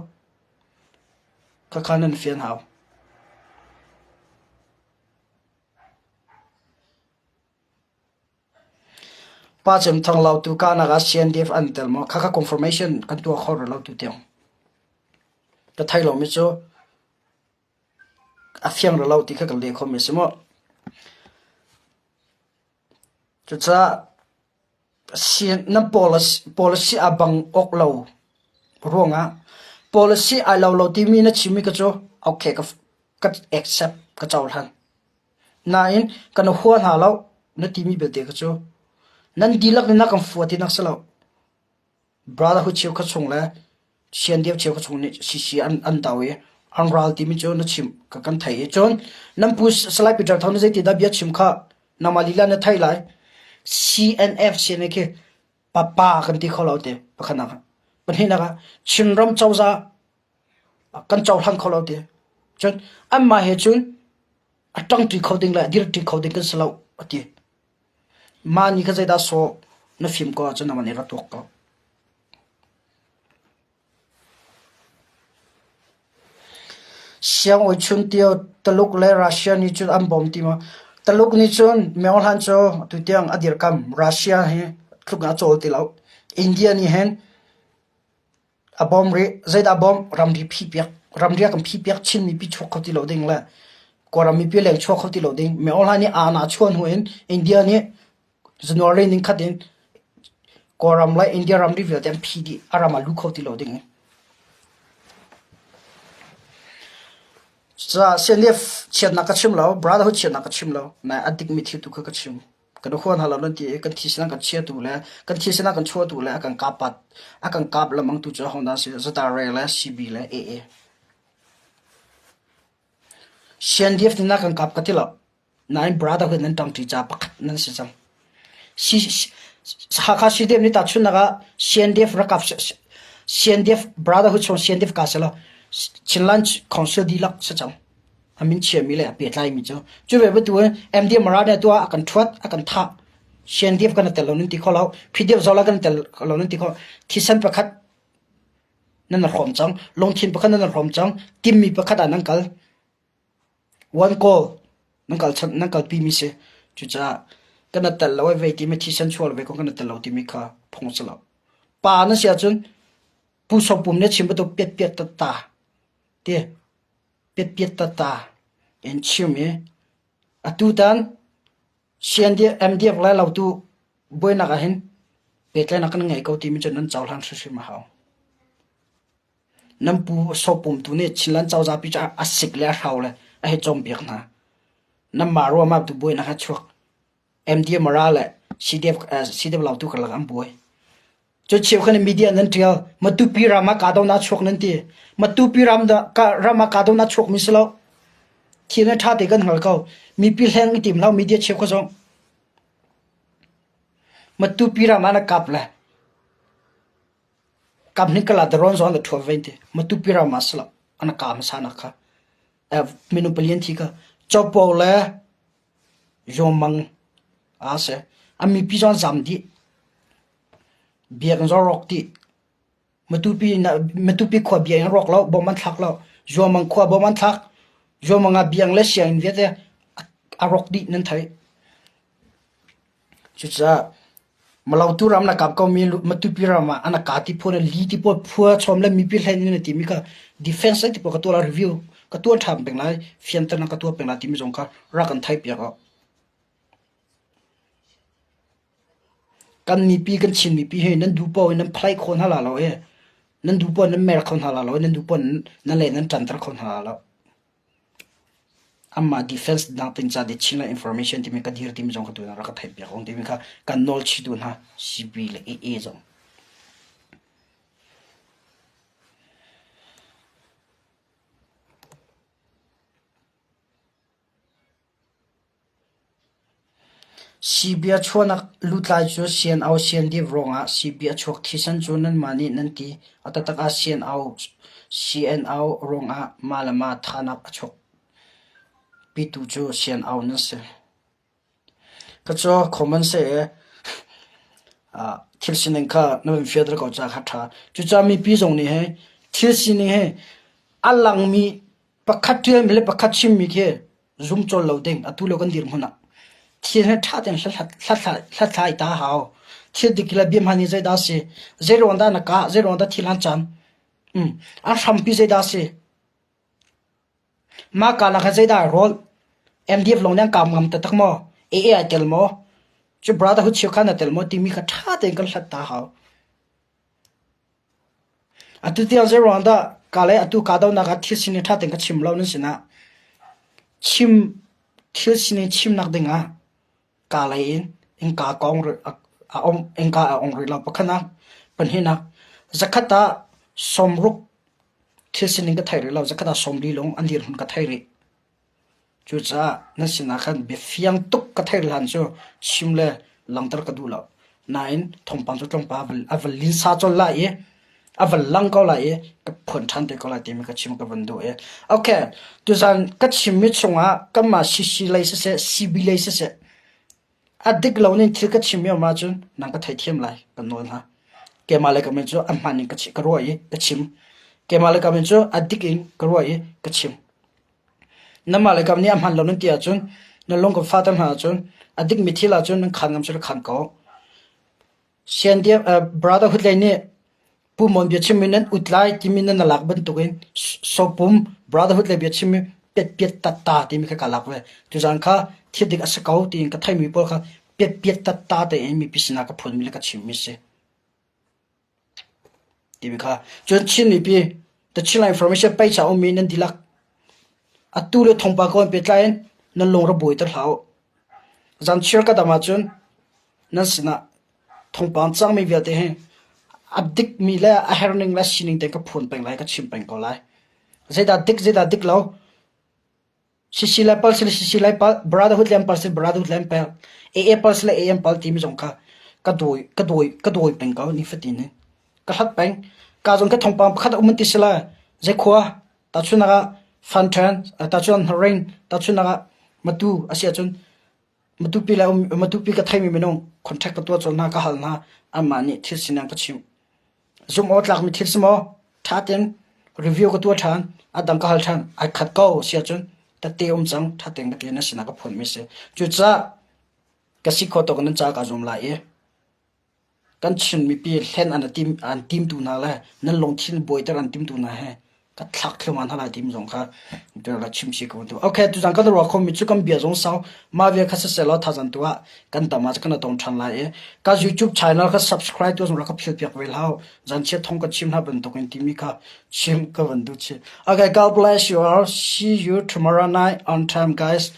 Khakha nan fian hau. Pa Cem Thang Lautu kahnak ah CNDF an tel maw? Khakha confirmation kan tuah kho rih lo tu tiang. Ka thei lomi cu A fiang rih lo ti kha kan leh khawhmi a si mu. Cucaah na policy aa bang awk lo ruangah policy ai lo lo timi na chimmi kha cu okay ka accept ka cohlan. Nain kan hua hna lo na timi belte kha cu nan dihlak nih na kan fua tinak si lo. Brotherhood cheukhat chung le Siandeu cheukhat chung nih CC an an do i an ral timi cu na chim ka kan thei i cun nan pu Salai Peter Thang na zeiti dah bia chim kha nangmah lila na thei lai. CNF CNA khi papa kan ti kho lo te pakhatnak ah. Pahnihnak ah Chinram cozah kan cohlang kho lo te. Cun anmah he cun a ṭangṭi kho ding le a dirṭi kho ding kan si lo a ti. Mah nih kha zeidah sawh na fim ko ahcun nangmah nih ra tuak ko. Siangawi chuntio Taluk le Russia nih cun an bawm ti maw? Taluk nih cun Myo Hlan cu tutiang a dirkam. Russia hi tluk in a cawl ti lo. India nih hin A bawm rih. Zeidah a bawmh? Ramri phihpiak. Ramri a kan phihpiak. Chin mipi chuak kho ti lo ding le Kawlram mipi leng chuak kho ti lo ding. Myo Hla nih aa na chuah hnu in India nih January ning khat in Kawlram le India ramri vialte an phih dih. A ram ah luh kho ti lo ding. Cucaah CNF chiatnak ka chim lo, Brotherhood chiatnak ka chim lo. Nain a dikmi thil tu kha ka chim. Kan huan hna lo nan ti i kan thi sinah kan chiatu le kan thi sinah kan chuahtu le a kan kap a kan kap lengmang tu cu ahodah a si? Zatare le CB le AA. CNDF nih na kan kap ka ti lo. Nain brotherhood nan ṭangṭi ca pakhat nan si cang. Hakha CDF nih tahchunhnak ah CNDF rakap CNDF brotherhood chung CNDF ka si lo. Chinland Council dihlak si cang. A min chiami le a pehtlaimi cu. Cu ve bantukin MDMR nih tuah a kan ṭhuat, a kan thah. CNDF kan i tel lo nan ti kho lo. PDF zola kan i tel lo nan ti kho. Thisen pakhat nan i hrawm cang. Lungthin pakhat nan i hrawm cang. Timmi pakhat ah nan kal. One goal nan kal nan kalpi mi si. Cucaah kan i tel lo ai vei timi thisen chuah lo ve ko kan i tel lo timi kha phung si lo. Pa na si ahcun Pu Sopum nih a chim bantuk piat piat ta ti piatpiat tata in chim i atutan MDF le Lautu buainak ahhin pehtlaihnak kan ngei ko timi cu nan cohlan hrimhrim a hau. Nan pu Sopum tu nih Chinland cozah pi cu a sik le a hro le a hei cawnpiak hna. Nanmah ruahmah tu buainak a chuak. MDMRA le CDF, CDF Lautu karlak an buai. Cu cheukhat nih media nan ṭial. Matupi ram ah kahdohnak a chuak nan ti. Matupi ram dah ka ram ah kahdohnak a chuakmi si lo. Thil na ṭha te kan hngal ko. Mipi hleng i tim hlah media cheukhat zong. Matupi ram ah na kap le kap hnik kala drone zong na ṭhuat ve ti. Matupi ram ah si lo. An ka hmasa nak kha. Minung palian thi kha. Chopo le Yawmang. Aa si. A mipi zong an zam dih. Biakinn zong rawk dih. Matupi khua biakinn an rawk lo, bom an thlak lo. Zuamang khua bom an thlak. Zuamang ah biang le sianginn vialte a rawk dih nan theih. Cucaah Malotu ram na kap komi Matupi ram ah an ka ti phu le li ti pawl phua chom le mipi hlen in na timi kha defense ti pawl ka tuah la review ka tuah ṭhan peng lai fianternak ka tuah peng lai timi zong kha rak kan theih piak awk. Kan mipi kan Chin mipi hi nan duh paoh in nan phlai kho hna la lo i nan duh paoh in nan mer kho hna la lo i nan duh paoh in nan le nan ṭanter kho hna la lo. Amah defense dang ting ca di Chinland information timi ka dir timi zong ka tu rak ka theih piak ong timi kha kan nawl chih tu hna CB le AA zong. CB a chuahnak lutlai cu CNO CNDF ruangah CB a chuak thisen cu nanmah nih nan ti. A taktak ah CNO ruangah mah le mah thahnak a chuakpitu cu CNO nan si. Ka cu common si i thil sining kha na van fialter ko caah kha ṭha. Cucaah mipi zong nih hi thil sining hi a langmi pakhat ṭialmi le pakhat chimmi khi zum cawl lo ding atu lio kan dirhmun ah thil hi ṭha tein hlathlai ta hau. Thil dik le bia hmaan hi zeidah a si? Zei ruang dah na kah? Zei ruang dah thil an can? A hrampi zeidah a si? Mah karlak ah zeidah ai rawl? MDF lawng nih an kaam ngam taktak maw? AA ai tel maw? Cu Brotherhood cheukhat na tel maw timi kha ṭha tein kan hlat ta hau. Atu tiang zeiruang dah ka le atu kahdohnak ah thil sining ṭha tein ka chim lo nan sinah chim thil sining chimnak dingah ka lei in innka kong a um innka a ong rih lo. Pakhatnak, pahnihnak, zakhat ah sawmruk thil sining ka thei rih lo. Zakhat ah 40 lawng an dirhmun ka thei rih. Cucaah nan sinah khan biafiang tuk ka theih hlan cu chim le langhter ka duh lo. Nain thawngpang cu tlawmpal a va linsa colh lai i a va lang ko lai i ka phuan ṭhan te ko lai timi ka chim ka van duh i. Okay, tuzan ka chimmi chungah kanmah CC lei siseh, CB lei siseh, a dik lo ning thil ka chimmi um ahcun nang ka theithiam lai kan nawl hna. Keimah le ka min cu a hmaan in ka ruah i ka chim. Keimah le ka min cu a dik in ka ruah i ka chim. Nanmah le kam nih a hmaan lo nan ti ahcun nan lung kan fahter hna ahcun a dikmi thil ahcun nan khaan ngam cu khaan ko. Brotherhood lei nih Pu Mon biachimmi nan ut lai timi nan lak bantukin Sopum Brotherhood lei biachimmi piatpiat tatta timi kha ka lak ve. Tuzaan kha thil dik a si ko tiin ka theimi pawl kha piatpiat tatta tein mipi sinah ka phuanmi le ka chimmi si. Timi kha. Cun Chin mipi The Chinland Information page ah ummi nan dihlak atu le thawngpang ko an pehtlai in nan lung ra buaiter hlah u. Zanchiar ka dam ahcun nan sinah thawngpang cangmi vialte hi a dikmi le a herning le sining tein ka phuan peng lai, ka chim peng ko lai. Zeidah dik, zeidah dik lo, Sisi le pal sile sisi lai pal, brotherhood le pal sile brotherhood le pal, AA pal sile AM pal timi zong kha ka dawi ka dawi ka dawi peng ko nifatin in. Ka hlat peng. Ka zong ka thawngpang pakhat a um ti sila zei khua tahchunhnak ah Fanṭhen, tahchunhnak Hnaring, tahchunhnak ah Matu a si ahcun Matupi le Matupi ka theimi minung contact ka tuah colh hna ka hal hna anmah nih thil sining ka chimh. Zumh awk tlakmi thil si maw? Ṭha tein review ka tuah ṭhan, a dang ka hal ṭhan, ai khat ko si ahcun tette um cang, ṭha tein ka ti na sinah ka phuanmi si. Cucaah ka si khawh tawk in nan ca kaa zuam lai i Kan Chin mipi hlen an tim an timtu hna le nan lungthin buaiter an timtu hna he ka thlak thluahmah hna lai tim zong kha la chim si ko tu. Okay, tuzan kan ruah khomi cu kan bia zong sau mah vial kha siseh law thazan tu ah kan tam ah kan tong ṭhan lai i ka YouTube channel ka subscribe tu zong rak ka phil piak ve hlah zanchiat thong ka chim hna bantuk in timi kha chim ka van duh chih. Okay, God bless you all. See you tomorrow night on time, guys.